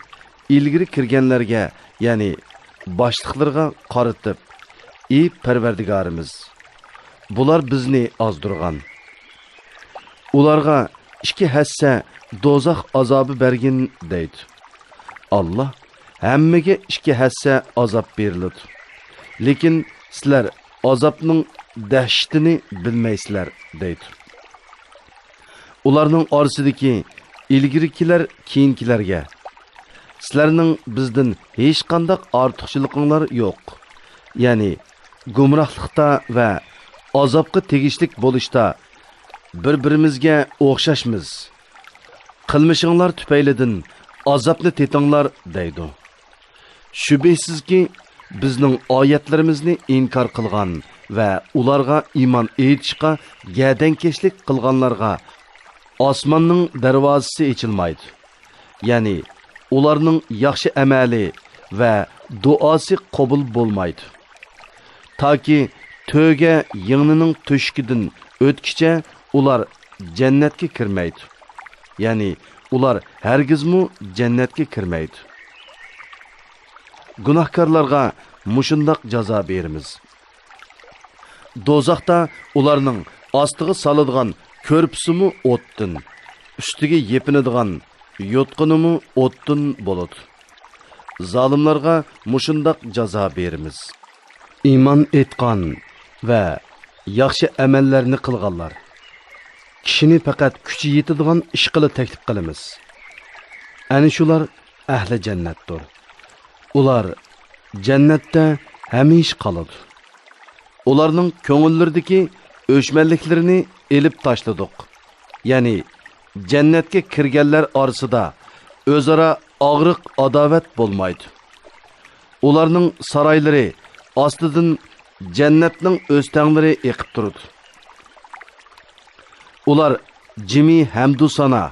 ئىلگىرى كىرگەنلەرگە، يەنى باشلىقلىرىغا قارىتىپ، «ئى پەرۋەردىگارىمىز، بۇلار بىزنى ئازدۇرغان. ئۇلارغا ئىككى ھەسسە دوزاخ ئازابى بەرگىن» دەيدۇ. ئاللاھ: «ھەممىگە ئىككى ھەسسە ئازاب بېرىلىدۇ. لېكىن سىلەر ئازابنىڭ دەھشىتىنى بىلمەيسىلەر» دەيدۇ. ئۇلارنىڭ ئارىسىدىكى ئىلگىرىكىلەر كېيىنكىلەرگە: «سىلەرنىڭ بىزدىن ھېچقانداق ئارتۇقچىلىقىڭلار يوق، يەنى گۇمراھلىقتا ۋە ئازابقا تېگىشلىك بولۇشتا بىر-بىرىمىزگە ئوخشاشمىز. قىلمىشىڭلار تۈپەيلىدىن ئازابنى تېتىڭلار» دەيدۇ. شۈبھىسىزكى، بىزنىڭ ئايەتلىرىمىزنى ئىنكار قىلغان ۋە ئۇلارغا ئىمان ئېيتىشقا گەدەنكەشلىك قىلغانلارغا ئاسماننىڭ دەرۋازىسى ئېچىلمايدۇ، يەنى ئۇلارنىڭ ياخشى ئەمەلى ۋە دۇئاسى قوبۇل بولمايدۇ. تاكى تۆگە يىڭنىنىڭ تۆشۈكىدىن ئۆتكىچە ئۇلار جەننەتكە كىرمەيدۇ. يەنى ئۇلار ھەرگىزمۇ جەننەتكە كىرمەيدۇ. گۇناھكارلارغا مۇشۇنداق جازا بېرىمىز. دوزاختا ئۇلارنىڭ ئاستىغا سالىدىغان كۆرپىسىمۇ ئوتتىن، ئۈستىگە يېپىنىدىغان يوتقىنىمۇ ئوتتىن بولىدۇ. زالىملارغا مۇشۇنداق جازا بېرىمىز. ئىمان ئېيتقان ۋە ياخشى ئەمەللەرنى قىلغانلار، كىشىنى پەقەت كۈچى يېتىدىغان ئىشقىلا تەكلىپ قىلىمىز. ئەنە شۇلار ئەھلى جەننەتتۇر. ئۇلار جەننەتتە ھەمىشە قالىدۇ. ئۇلارنىڭ كۆڭۈللىرىدىكى ئۆچمەنلىكلىرىنى ئېلىپ تاشلىدۇق. يەنى جەننەتكە كىرگەنلەر ئارىسىدا ئۆزئارا ئاغرىق-ئاداۋەت بولمايدۇ. ئۇلارنىڭ سارايلىرى ئاستىدىن جەننەتنىڭ ئۆستەڭلىرى ئېقىپ تۇرىدۇ. ئۇلار جىمى ھەمدۇ سانا،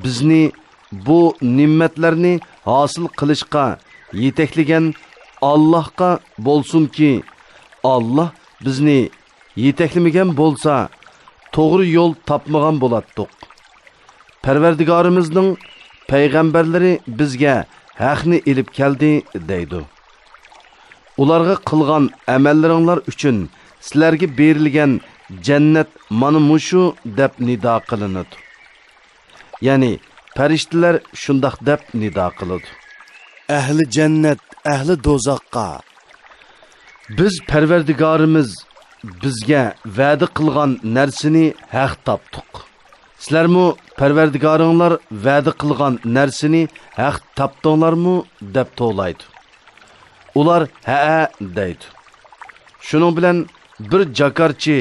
بىزنى بۇ نېمەتلەرنى ھاسىل قىلىشقا يېتەكلىگەن ئاللاھقا بولسۇنكى، ئاللاھ بىزنى يېتەكلىمىگەن بولسا، توغرا يول تاپمىغان بولاتتۇق. پەرۋەردىگارىمىزنىڭ پەيغەمبەرلىرى بىزگە ھەقنى ئېلىپ كەلدى، دەيدۇ. ئۇلارغا قىلغان ئەمەللىرىڭلار ئۈچۈن سىلەرگە بېرىلگەن جەننەت مانا مۇشۇ، دەپ نىدا قىلىنىدۇ. يەنى پەرىشتىلەر شۇنداق دەپ نىدا قىلىدۇ. ئەھلى جەننەت ئەھلى دوزاخقا: بىز پەرۋەردىگارىمىز بىزگە ۋەدە قىلغان نەرسىنى ھەق تاپتۇق. سىلەرمۇ پەرۋەردىگارىڭلار ۋەدە قىلغان نەرسىنى ھەق تاپتىڭلارمۇ؟ دەپ توۋلايدۇ. ئۇلار ھەئە دەيدۇ. شۇنىڭ بىلەن بىر جاكارچى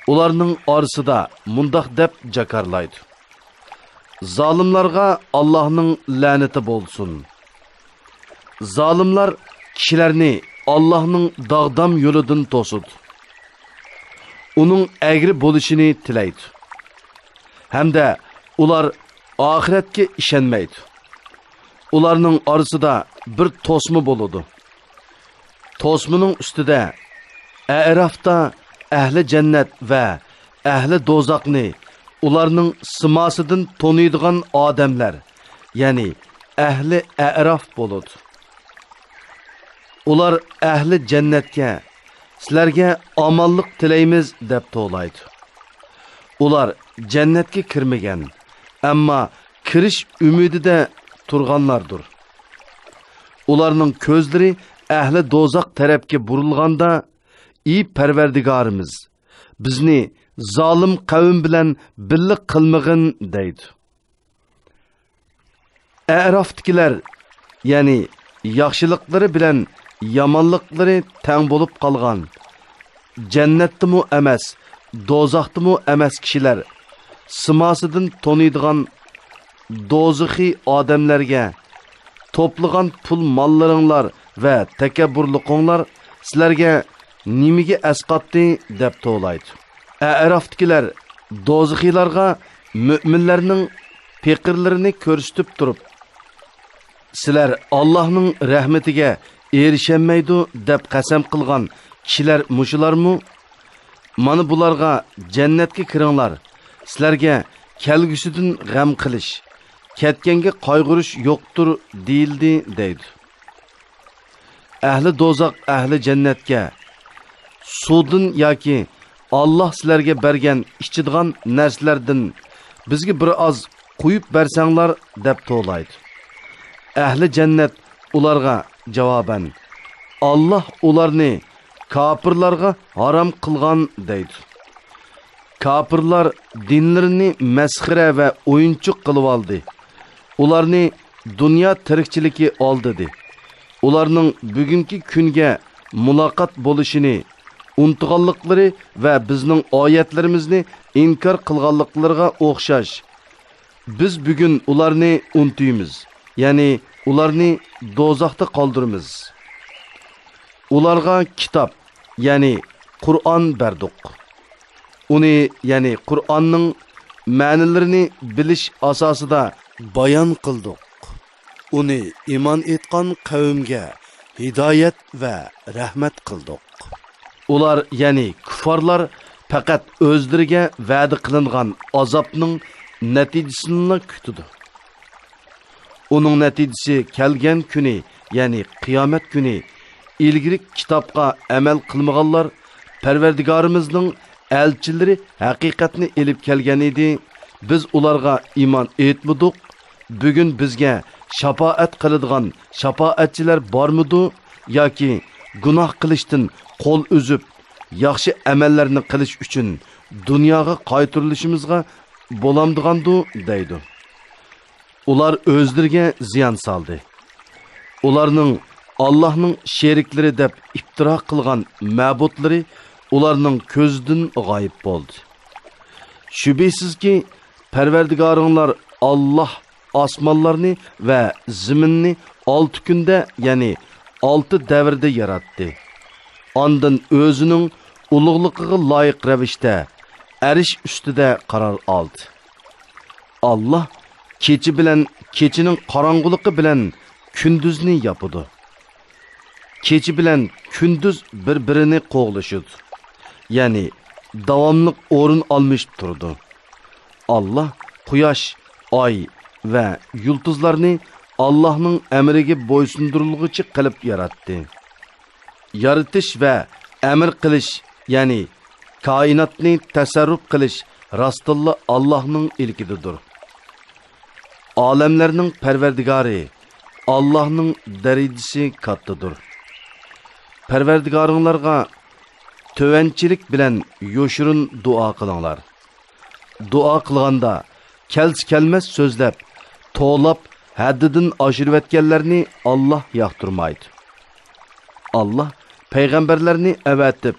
ئۇلارنىڭ ئارىسىدا مۇنداق دەپ جاكارلايدۇ: زالىملارغا ئاللاھنىڭ لەنىتى بولسۇن. زالىملار كىشىلەرنى ئاللاھنىڭ داغدام يولىدىن توسىدۇ. ئۇنىڭ ئەگرى بولۇشىنى تىلەيدۇ. ھەمدە ئۇلار ئاخىرەتكە ئىشەنمەيدۇ. ئۇلارنىڭ ئارىسىدا بىر توسما بولىدۇ. توسمىنىڭ ئۈستىدە ئەئرافتا ئەھلى جەننەت ۋە ئەھلى دوزاخنى ئۇلارنىڭ سىماسىدىن تونۇيدىغان ئادەملەر، يەنى ئەھلى ئەئراف بولىدۇ. ئۇلار ئەھلى جەننەتكە: سىلەرگە ئامانلىق تىلەيمىز» دەپ توۋلايدۇ. ئۇلار جەننەتكە كىرمىگەن، ئەمما كىرىش ئۈمىدىدە تۇرغانلاردۇر. ئۇلارنىڭ كۆزلىرى ئەھلى دوزاخ تەرەپكە بۇرۇلغاندا، «ئى پەرۋەردىگارىمىز، بىزنى زالىم قەۋم بىلەن بىللە قىلمىغىن» دەيدۇ. ئەئرافتىكىلەر، يەنى ياخشىلىقلىرى بىلەن يامانلىقلىرى تەڭ بولۇپ قالغان، جەننەتتىمۇ ئەمەس، دوزاختىمۇ ئەمەس كىشىلەر سىماسىدىن تونۇيدىغان دوزىخىي ئادەملەرگە، «توپلىغان پۇل ماللىرىڭلار ۋە تەكەببۇرلۇقۇڭلار سىلەرگە نېمىگە ئەسقاتتى؟» دەپ توۋلايدۇ. ئەئرافتىكىلەر دوزىخىيلارغا مۆمىنلەرنىڭ پېقىرلىرىنى كۆرسىتىپ تۇرۇپ، «سىلەر ئاللاھنىڭ رەھمىتىگە ئېرىشەلمەيدۇ» دەپ قەسەم قىلغان كىشىلەر مۇشۇلارمۇ؟ «مانا بۇلارغا، جەننەتكە كىرىڭلار، سىلەرگە كەلگۈسىدىن غەم قىلىش، كەتكەنگە قايغۇرۇش يوقتۇر» دېيىلدى دەيدۇ. ئەھلى دوزاخ ئەھلى جەننەتكە، «سۇدىن ياكى ئاللاھ سىلەرگە بەرگەن ئىچىدىغان نەرسىلەردىن بىزگە بىر ئاز قۇيۇپ بەرسەڭلار» دەپ توۋلايدۇ. ئەھلى جەننەت ئۇلارغا جاۋابەن، «ئاللاھ ئۇلارنى كاپىرلارغا ھارام قىلغان» دەيدۇ. كاپىرلار دىنلىرىنى مەسخىرە ۋە ئويۇنچۇق قىلىۋالدى. ئۇلارنى دۇنيا تىرىكچىلىكى ئالدىدى. ئۇلارنىڭ بۈگۈنكى كۈنگە مۇلاقات بولۇشىنى ئۇنتۇغانلىقلىرى ۋە بىزنىڭ ئايەتلىرىمىزنى ئىنكار قىلغانلىقلىرىغا ئوخشاش، بىز بۈگۈن ئۇلارنى ئۇنتۇيمىز، يەنى ئۇلارنى دوزاختا قالدۇرىمىز. ئۇلارغا كىتاب، يەنى قۇرئان بەردۇق. ئۇنى، يەنى قۇرئاننىڭ مەنىلىرىنى بىلىش ئاساسىدا بايان قىلدۇق. ئۇنى ئىمان ئېيتقان قەۋمگە ھىدايەت ۋە رەھمەت قىلدۇق. ئۇلار، يەنى كۇففارلار، پەقەت ئۆزلىرىگە ۋەدە قىلىنغان ئازابنىڭ نەتىجىسىنىلا كۈتىدۇ. ئۇنىڭ نەتىجىسى كەلگەن كۈنى، يەنى قىيامەت كۈنى، ئىلگىرى كىتابقا ئەمەل قىلمىغانلار، «پەرۋەردىگارىمىزنىڭ ئەلچىلىرى ھەقىقەتنى ئېلىپ كەلگەن ئىدى، بىز ئۇلارغا ئىمان ئېيتمىدۇق، بۈگۈن بىزگە شاپائەت قىلىدىغان شاپائەتچىلەر بارمىدۇ؟ ياكى گۇناھ قىلىشتىن قول ئۈزۈپ، ياخشى ئەمەللەرنى قىلىش ئۈچۈن دۇنياغا قايتۇرۇلۇشىمىزغا بولامدىغاندۇ؟» دەيدۇ. ئۇلار ئۆزلىرىگە زىيان سالدى. ئۇلارنىڭ ئاللاھنىڭ شېرىكلىرى دەپ ئىپتىرا قىلغان مەبۇدلىرى ئۇلارنىڭ كۆزىدىن غايىب بولدى. شۈبھىسىزكى، پەرۋەردىگارىڭلار ئاللاھ ئاسمانلارنى ۋە زېمىننى ئالتە كۈندە، يەنى ئالتە دەۋردە ياراتتى. ئاندىن ئۆزىنىڭ ئۇلۇغلۇقىغا لايىق رەۋىشتە ئەرش ئۈستىدە قارار ئالدى. ئاللاھ كېچە بىلەن، كېچىنىڭ قاراڭغۇلۇقى بىلەن كۈندۈزنى ياپىدۇ. كېچە بىلەن كۈندۈز بىر-بىرىنى قوغلىشىدۇ، يەنى داۋاملىق ئورۇن ئالمىشىپ تۇرىدۇ. ئاللاھ قۇياش، ئاي ۋە يۇلتۇزلارنى ئاللاھنىڭ ئەمرىگە بويسۇندۇرۇلغۇچى قىلىپ ياراتتى. يارىتىش ۋە ئەمىر قىلىش، يەنى كائىناتنى تەسەررۇپ قىلىش راستتىنلا ئاللاھنىڭ ئىلكىدىدۇر. ئالەملەرنىڭ پەرۋەردىگارى ئاللاھنىڭ دەرىجىسى كاتتىدۇر. پەرۋەردىگارىڭلارغا تۆۋەنچىلىك بىلەن يوشۇرۇن دۇئا قىلىڭلار. دۇئا قىلغاندا كەلسە كەلمەس سۆزلەپ، توۋلاپ، ھەددىدىن ئاشۇرۇۋەتكەنلەرنى ئاللاھ ياقتۇرمايدۇ. ئاللاھ پەيغەمبەرلەرنى ئەۋەتىپ،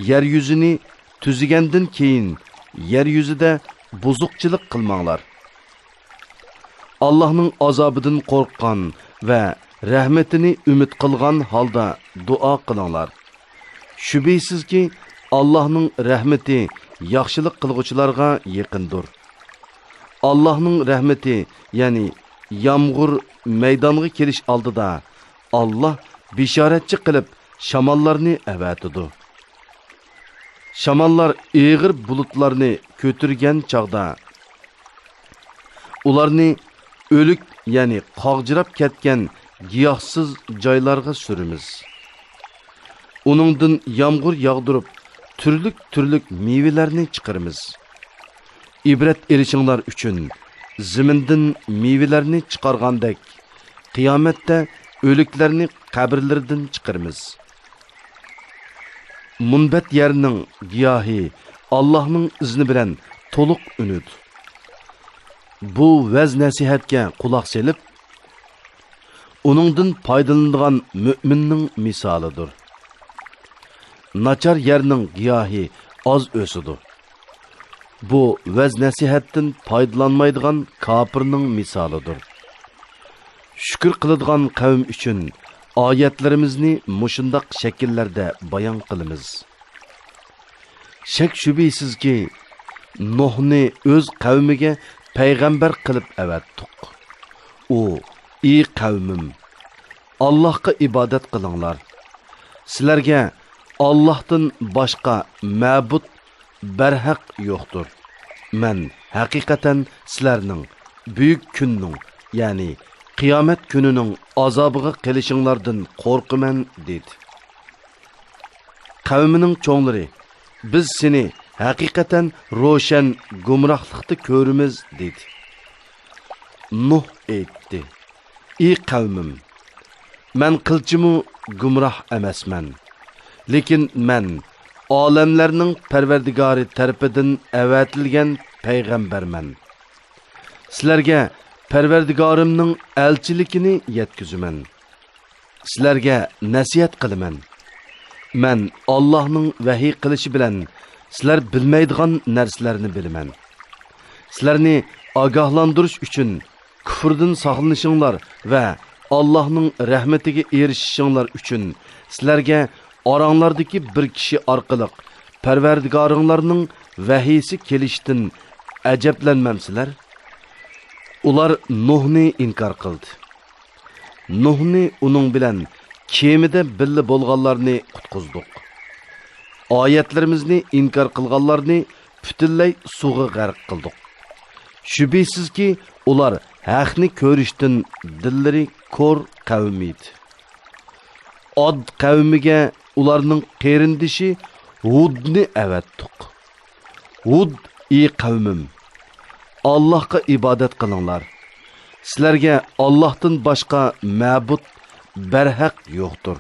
يەر يۈزىنى تۈزىگەندىن كېيىن، يەر يۈزىدە بۇزۇقچىلىق قىلماڭلار. ئاللاھنىڭ ئازابىدىن قورققان ۋە رەھمىتىنى ئۈمىد قىلغان ھالدا دۇئا قىلىڭلار. شۈبھىسىزكى، ئاللاھنىڭ رەھمىتى ياخشىلىق قىلغۇچىلارغا يېقىندۇر. ئاللاھنىڭ رەھمىتى، يەنى يامغۇر مەيدانغا كېلىش ئالدىدا، ئاللاھ بېشارەتچى قىلىپ شاماللارنى ئەۋەتىدۇ. شاماللار ئېغىر بۇلۇتلارنى كۆتۈرگەن چاغدا، ئۇلارنى ئۆلۈك، يەنى قاغجىراپ كەتكەن گىياھسىز جايلارغا سۈرىمىز. ئۇنىڭدىن يامغۇر ياغدۇرۇپ، تۈرلۈك-تۈرلۈك مېۋىلەرنى چىقىرىمىز. ئىبرەت ئېلىشىڭلار ئۈچۈن، زېمىندىن مېۋىلەرنى چىقارغاندەك، قىيامەتتە ئۆلۈكلەرنى قەبرىلىرىدىن چىقىرىمىز. مۇنبەت يەرنىڭ گىياھى ئاللاھنىڭ ئىزنى بىلەن تولۇق ئۈنىدۇ. بۇ ۋەز-نەسىھەتكە قۇلاق سېلىپ، ئۇنىڭدىن پايدىلىنىدىغان مۆمىننىڭ مىسالىدۇر. ناچار يەرنىڭ گىياھى ئاز ئۆسىدۇ. بۇ ۋەز-نەسىھەتتىن پايدىلانمايدىغان كاپىرنىڭ مىسالىدۇر. شۈكۈر قىلىدىغان قەۋم ئۈچۈن ئايەتلىرىمىزنى مۇشۇنداق شەكىللەردە بايان قىلىمىز. شەك-شۈبھىسىزكى، نۇھنى ئۆز قەۋمىگە پەيغەمبەر قىلىپ ئەۋەتتۇق. ئۇ: «ئى قەۋمىم، ئاللاھقا ئىبادەت قىلىڭلار. سىلەرگە ئاللاھتىن باشقا مەبۇد بەرھەق يوقتۇر. مەن ھەقىقەتەن سىلەرنىڭ بۈيۈك كۈننىڭ، يەنى قىيامەت كۈنىنىڭ ئازابىغا قېلىشىڭلاردىن قورقىمەن» دېدى. قەۋمىنىڭ چوڭلىرى: «بىز سېنى ھەقىقەتەن روشەن گۇمراھلىقتا كۆرىمىز» دېدى. نۇھ ئېيتتى: «ئى قەۋمىم، مەن قىلچىمۇ گۇمراھ ئەمەسمەن. لېكىن مەن ئالەملەرنىڭ پەرۋەردىگارى تەرىپىدىن ئەۋەتىلگەن پەيغەمبەرمەن. سىلەرگە پەرۋەردىگارىمنىڭ ئەلچىلىكىنى يەتكۈزىمەن. سىلەرگە نەسىھەت قىلىمەن. مەن ئاللاھنىڭ ۋەھىي قىلىشى بىلەن سىلەر بىلمەيدىغان نەرسىلەرنى بىلىمەن. سىلەرنى ئاگاھلاندۇرۇش ئۈچۈن، كۇفرىدىن ساقلىنىشىڭلار ۋە ئاللاھنىڭ رەھمىتىگە ئېرىشىشىڭلار ئۈچۈن سىلەرگە ئاراڭلاردىكى بىر كىشى ئارقىلىق پەرۋەردىگارىڭلارنىڭ ۋەھىيسى كېلىشىدىن ئەجەبلەنمەمسىلەر؟» ئۇلار نۇھنى ئىنكار قىلدى. نۇھنى، ئۇنىڭ بىلەن كېمىدە بىللە بولغانلارنى قۇتقۇزدۇق. ئايەتلىرىمىزنى ئىنكار قىلغانلارنى پۈتۈنلەي سۇغا غەرق قىلدۇق. شۈبھىسىزكى، ئۇلار ھەقنى كۆرۈشتىن دىللىرى كور قەۋم ئىدى. ئاد قەۋمىگە ئۇلارنىڭ قېرىندىشى ھۇدنى ئەۋەتتۇق. ھۇد: «ئى قەۋمىم، ئاللاھقا ئىبادەت قىلىڭلار. سىلەرگە ئاللاھتىن باشقا مەبۇد بەرھەق يوقتۇر.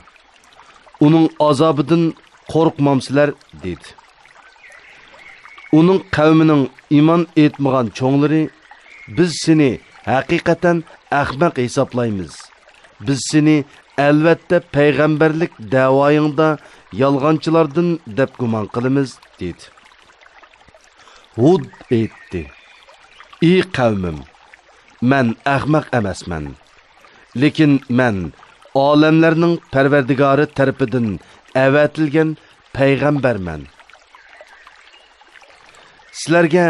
ئۇنىڭ ئازابىدىن قورقمامسىلەر؟» دېدى. ئۇنىڭ قەۋمىنىڭ ئىمان ئېيتمىغان چوڭلىرى: «بىز سېنى ھەقىقەتەن ئەخمەق ھېسابلايمىز. بىز سېنى ئەلۋەتتە پەيغەمبەرلىك دەۋايىڭدا يالغانچىلاردىن دەپ گۇمان قىلىمىز» دېدى. ھۇد ئېيتتى: «ئى قەۋمىم، مەن ئەخمەق ئەمەسمەن. لېكىن مەن ئالەملەرنىڭ پەرۋەردىگارى تەرىپىدىن ئەۋەتىلگەن پەيغەمبەرمەن. سىلەرگە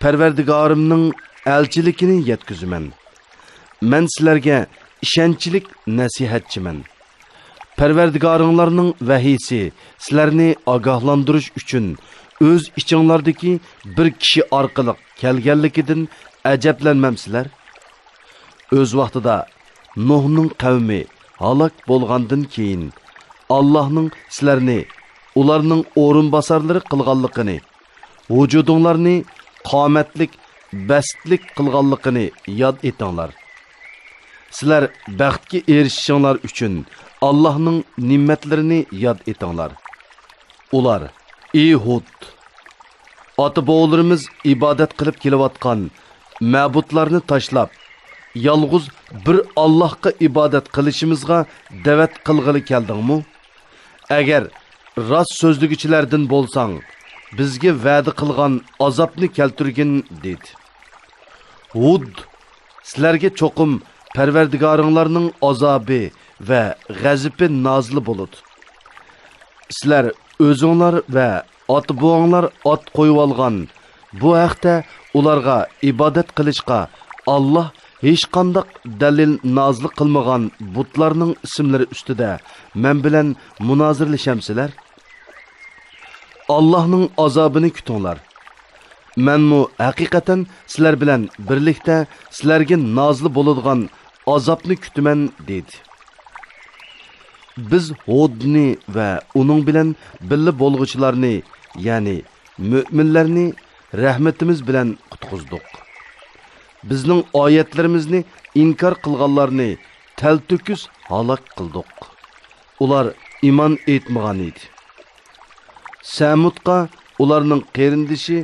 پەرۋەردىگارىمنىڭ ئەلچىلىكىنى يەتكۈزىمەن. مەن سىلەرگە ئىشەنچلىك نەسىھەتچىمەن. پەرۋەردىگارىڭلارنىڭ ۋەھىيسى سىلەرنى ئاگاھلاندۇرۇش ئۈچۈن ئۆز ئىچىڭلاردىكى بىر كىشى ئارقىلىق كەلگەنلىكىدىن ئەجەبلەنمەمسىلەر؟» ئۆز ۋاقتىدا نۇھنىڭ قەۋمى ھالاك بولغاندىن كېيىن، ئاللاھنىڭ سىلەرنى ئۇلارنىڭ ئورۇنباسارلىرى قىلغانلىقىنى، ۋۇجۇدۇڭلارنى قامەتلىك، بەستلىك قىلغانلىقىنى ياد ئېتىڭلار. سىلەر بەختكە ئېرىشىشىڭلار ئۈچۈن ئاللاھنىڭ نېمەتلىرىنى ياد ئېتىڭلار. ئۇلار: «ئى ھۇد، ئاتا-بوۋىلىرىمىز ئىبادەت قىلىپ كېلىۋاتقان مەبۇدلارنى تاشلاپ، يالغۇز بىر ئاللاھقا ئىبادەت قىلىشىمىزغا دەۋەت قىلغىلى كەلدىڭمۇ؟ ئەگەر راست سۆزلىگۈچىلەردىن بولساڭ، بىزگە ۋەدە قىلغان ئازابنى كەلتۈرگىن» دېدى. ھۇد: «سىلەرگە چوقۇم پەرۋەردىگارىڭلارنىڭ ئازابى ۋە غەزىپى نازىل بولىدۇ. سىلەر ئۆزۈڭلار ۋە ئاتا-بوۋاڭلار ئات قويۇۋالغان، بۇ ھەقتە ئۇلارغا ئىبادەت قىلىشقا ئاللاھ ھېچقانداق دەلىل نازىل قىلمىغان بۇتلارنىڭ ئىسىملىرى ئۈستىدە مەن بىلەن مۇنازىرىلىشەمسىلەر؟ ئاللاھنىڭ ئازابىنى كۈتۈڭلار. مەنمۇ ھەقىقەتەن سىلەر بىلەن بىرلىكتە سىلەرگە نازىل بولىدىغان ئازابنى كۈتىمەن» دېدى. بىز ھودنى ۋە ئۇنىڭ بىلەن بىللە بولغۇچىلارنى، يەنى مۆمىنلەرنى رەھمىتىمىز بىلەن قۇتقۇزدۇق. بىزنىڭ ئايەتلىرىمىزنى ئىنكار قىلغانلارنى تەلتۆكۈس ھالاك قىلدۇق. ئۇلار ئىمان ئېيتمىغان ئىدى. سەمۇدقا ئۇلارنىڭ قېرىندىشى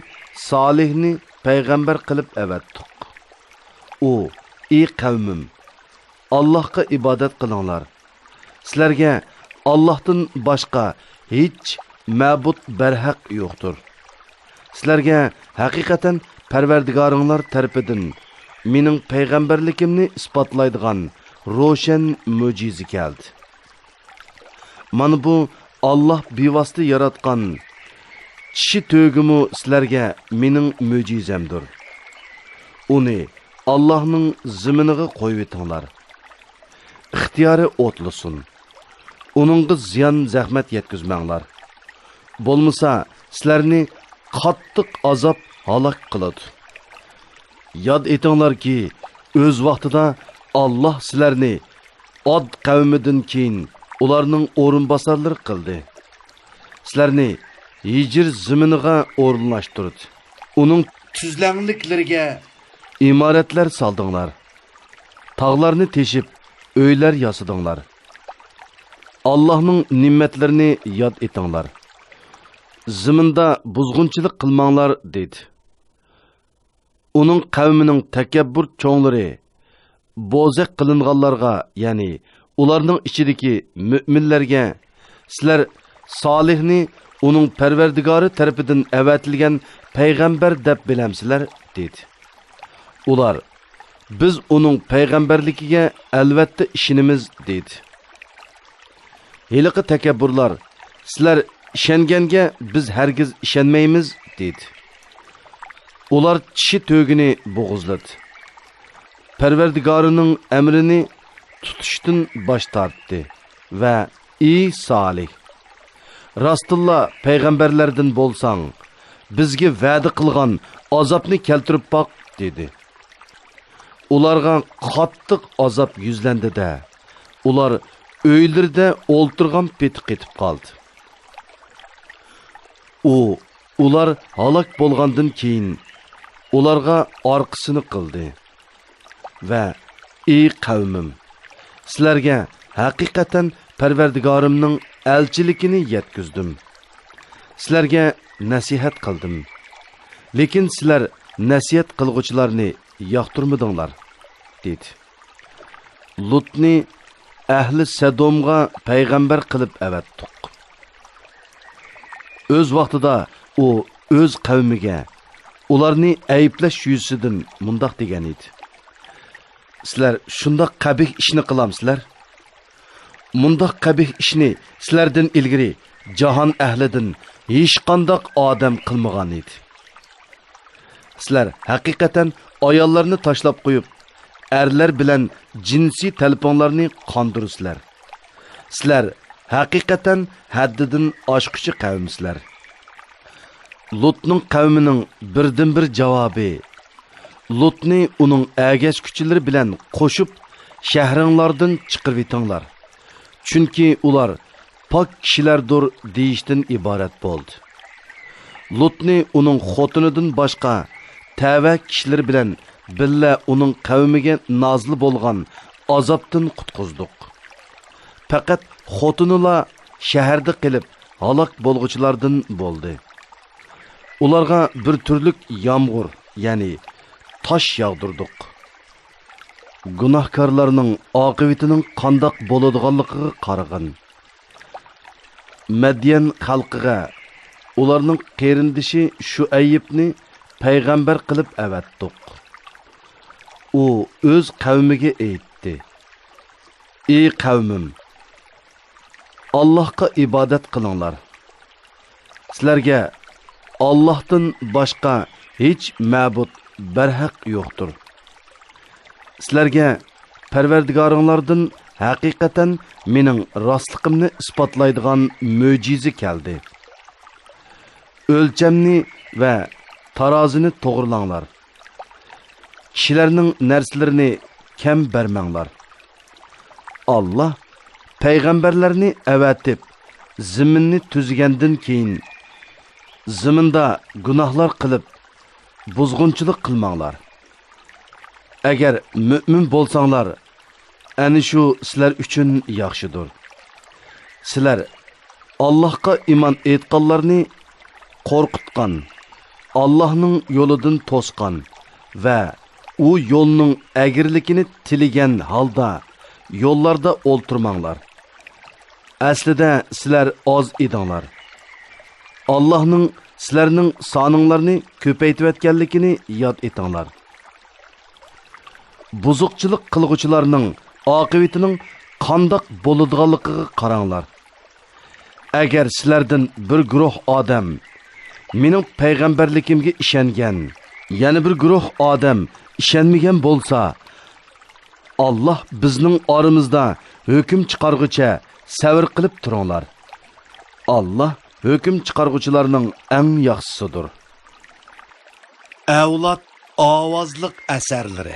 سالىھنى پەيغەمبەر قىلىپ ئەۋەتتۇق. ئۇ، ئى قەۋمىم، ئاللاھقا ئىبادەت قىلىڭلار. سىلەرگە ئاللاھتىن باشقا ھېچ مەبۇد بەرھەق يوقتۇر. سىلەرگە ھەقىقەتەن پەرۋەردىگارىڭلار تەرىپىدىن مېنىڭ پەيغەمبەرلىكىمنى ئىسپاتلايدىغان روشەن مۆجىزە كەلدى. مانا بۇ ئاللاھ بىۋاسىتە ياراتقان چىشى تۆگىمۇ سىلەرگە مېنىڭ مۆجىزەمدۇر. ئۇنى ئاللاھنىڭ زېمىنىغا قويۇۋېتىڭلار. ئىختىيارى ئوتلىسۇن. ئۇنىڭغا زىيان زەخمەت يەتكۈزمەڭلار. بولمىسا سىلەرنى قاتتىق ئازاب ھالاك قىلىدۇ. ياد ئېتىڭلاركى، ئۆز ۋاقتىدا ئاللاھ سىلەرنى ئاد قەۋمىدىن كېيىن ئۇلارنىڭ ئورۇنباسارلىرى قىلدى. سىلەرنى ھىجر زېمىنىغا ئورۇنلاشتۇردى. ئۇنىڭ تۈزلەڭلىكلىرىگە ئىمارەتلەر سالدىڭلار. تاغلارنى تېشىپ، ئۆيلەر ياسىدىڭلار. ئاللاھنىڭ نېمەتلىرىنى ياد ئېتىڭلار. زېمىندا بۇزغۇنچىلىق قىلماڭلار، دېدى. ئۇنىڭ قەۋمىنىڭ تەكەببۇر چوڭلىرى بوزەك قىلىنغانلارغا، يەنى ئۇلارنىڭ ئىچىدىكى مۆمىنلەرگە، سىلەر سالىھنى ئۇنىڭ پەرۋەردىگارى تەرىپىدىن ئەۋەتىلگەن پەيغەمبەر دەپ بىلەمسىلەر؟ دېدى. ئۇلار، بىز ئۇنىڭ پەيغەمبەرلىكىگە ئەلۋەتتە ئىشىنىمىز، دېدى. ھېلىقى تەكەببۇرلار، سىلەر ئىشەنگەنگە بىز ھەرگىز ئىشەنمەيمىز، دېدى. ئۇلار چىشى تۆگىنى بوغۇزلىدى. پەرۋەردىگارىنىڭ ئەمرىنى تۇتۇشتىن باش تارتتى ۋە، ئى سالىھ! راستتىنلا پەيغەمبەرلەردىن بولساڭ، بىزگە ۋەدە قىلغان ئازابنى كەلتۈرۈپ باق، دېدى. ئۇلارغا قاتتىق ئازاب يۈزلەندى-دە، ئۇلار ئۆيلىرىدە ئولتۇرغان پېتى قېتىپ قالدى. ئۇ، ئۇلار ھالاك بولغاندىن كېيىن، ئۇلارغا ئارقىسىنى قىلدى ۋە، ئى قەۋمىم! سىلەرگە ھەقىقەتەن پەرۋەردىگارىمنىڭ ئەلچىلىكىنى يەتكۈزدۈم. سىلەرگە نەسىھەت قىلدىم. لېكىن سىلەر نەسىھەت قىلغۇچىلارنى ياقتۇرمىدىڭلار، دېدى. لۇتنى ئەھلى سەدومغا پەيغەمبەر قىلىپ ئەۋەتتۇق. ئۆز ۋاقتىدا ئۇ ئۆز قەۋمىگە ئۇلارنى ئەيىبلەش يۈزىسىدىن مۇنداق دېگەن ئىدى: سىلەر شۇنداق قەبىھ ئىشنى قىلامسىلەر؟ مۇنداق قەبىھ ئىشنى سىلەردىن ئىلگىرى جاھان ئەھلىدىن ھېچقانداق ئادەم قىلمىغان ئىدى. سىلەر ھەقىقەتەن ئاياللارنى تاشلاپ قويۇپ، ئەرلەر بىلەن جىنسىي تەلپۈڭلارنى قاندۇرىسىلەر. سىلەر ھەقىقەتەن ھەددىدىن ئاشقۇچى قەۋمسىلەر. لۇتنىڭ قەۋمىنىڭ بىردىنبىر جاۋابى، لۇتنى ئۇنىڭ ئەگەشكۈچىلىرى بىلەن قوشۇپ، شەھىرىڭلاردىن چىقىرىۋېتىڭلار. چۈنكى ئۇلار پاك كىشىلەردۇر دېيىشتىن ئىبارەت بولدى. لۇتنى ئۇنىڭ خوتۇنىدىن باشقا تەۋە كىشىلىرى بىلەن بىللە ئۇنىڭ قەۋمىگە نازىل بولغان ئازابتىن قۇتقۇزدۇق. پەقەت خوتۇنىلا شەھەردە قېلىپ ھالاك بولغۇچىلاردىن بولدى. ئۇلارغا بىر تۈرلۈك يامغۇر، يەنى تاش ياغدۇردۇق. گۇناھكارلارنىڭ ئاقىۋىتىنىڭ قانداق بولىدىغانلىقىغا قارىغىن. مەديەن خەلقىگە ئۇلارنىڭ قېرىندىشى شۇئەيىبنى پەيغەمبەر قىلىپ ئەۋەتتۇق. ئۇ ئۆز قەۋمىگە ئېيتتى: ئى قەۋمىم! ئاللاھقا ئىبادەت قىلىڭلار. سىلەرگە ئاللاھتىن باشقا ھېچ مەبۇد بەرھەق يوقتۇر. سىلەرگە پەرۋەردىگارىڭلاردىن ھەقىقەتەن مېنىڭ راستلىقىمنى ئىسپاتلايدىغان مۆجىزە كەلدى. ئۆلچەمنى ۋە تارازىنى توغرىلاڭلار. كىشىلەرنىڭ نەرسىلىرىنى كەم بەرمەڭلار. ئاللاھ پەيغەمبەرلەرنى ئەۋەتىپ، زېمىننى تۈزگەندىن كېيىن، زېمىندا گۇناھلار قىلىپ، بۇزغۇنچىلىق قىلماڭلار. ئەگەر مۆمىن بولساڭلار، ئەنە شۇ سىلەر ئۈچۈن ياخشىدۇر. سىلەر ئاللاھقا ئىمان ئېيتقانلارنى قورقۇتقان، ئاللاھنىڭ يولىدىن توسقان ۋە ئۇ يولنىڭ ئەگرىلىكىنى تىلىگەن ھالدا يوللاردا ئولتۇرماڭلار. ئەسلىدە سىلەر ئاز ئىدىڭلار. ئاللاھنىڭ سىلەرنىڭ سانىڭلارنى كۆپەيتىۋەتكەنلىكىنى ياد ئېتىڭلار. بۇزۇقچىلىق قىلغۇچىلارنىڭ ئاقىۋىتىنىڭ قانداق بولىدىغانلىقىغا قاراڭلار. ئەگەر سىلەردىن بىر گۇرۇھ ئادەم مېنىڭ پەيغەمبەرلىكىمگە ئىشەنگەن، يەنە بىر گۇرۇھ ئادەم ئىشەنمىگەن بولسا، ئاللاھ بىزنىڭ ئارىمىزدا ھۆكۈم چىقارغۇچە سەۋر قىلىپ تۇرۇڭلار. ئاللاھ ھۆكۈم چىقارغۇچىلارنىڭ ئەڭ ياخشىسىدۇر. ئەۋلاد ئاۋازلىق ئەسەرلىرى.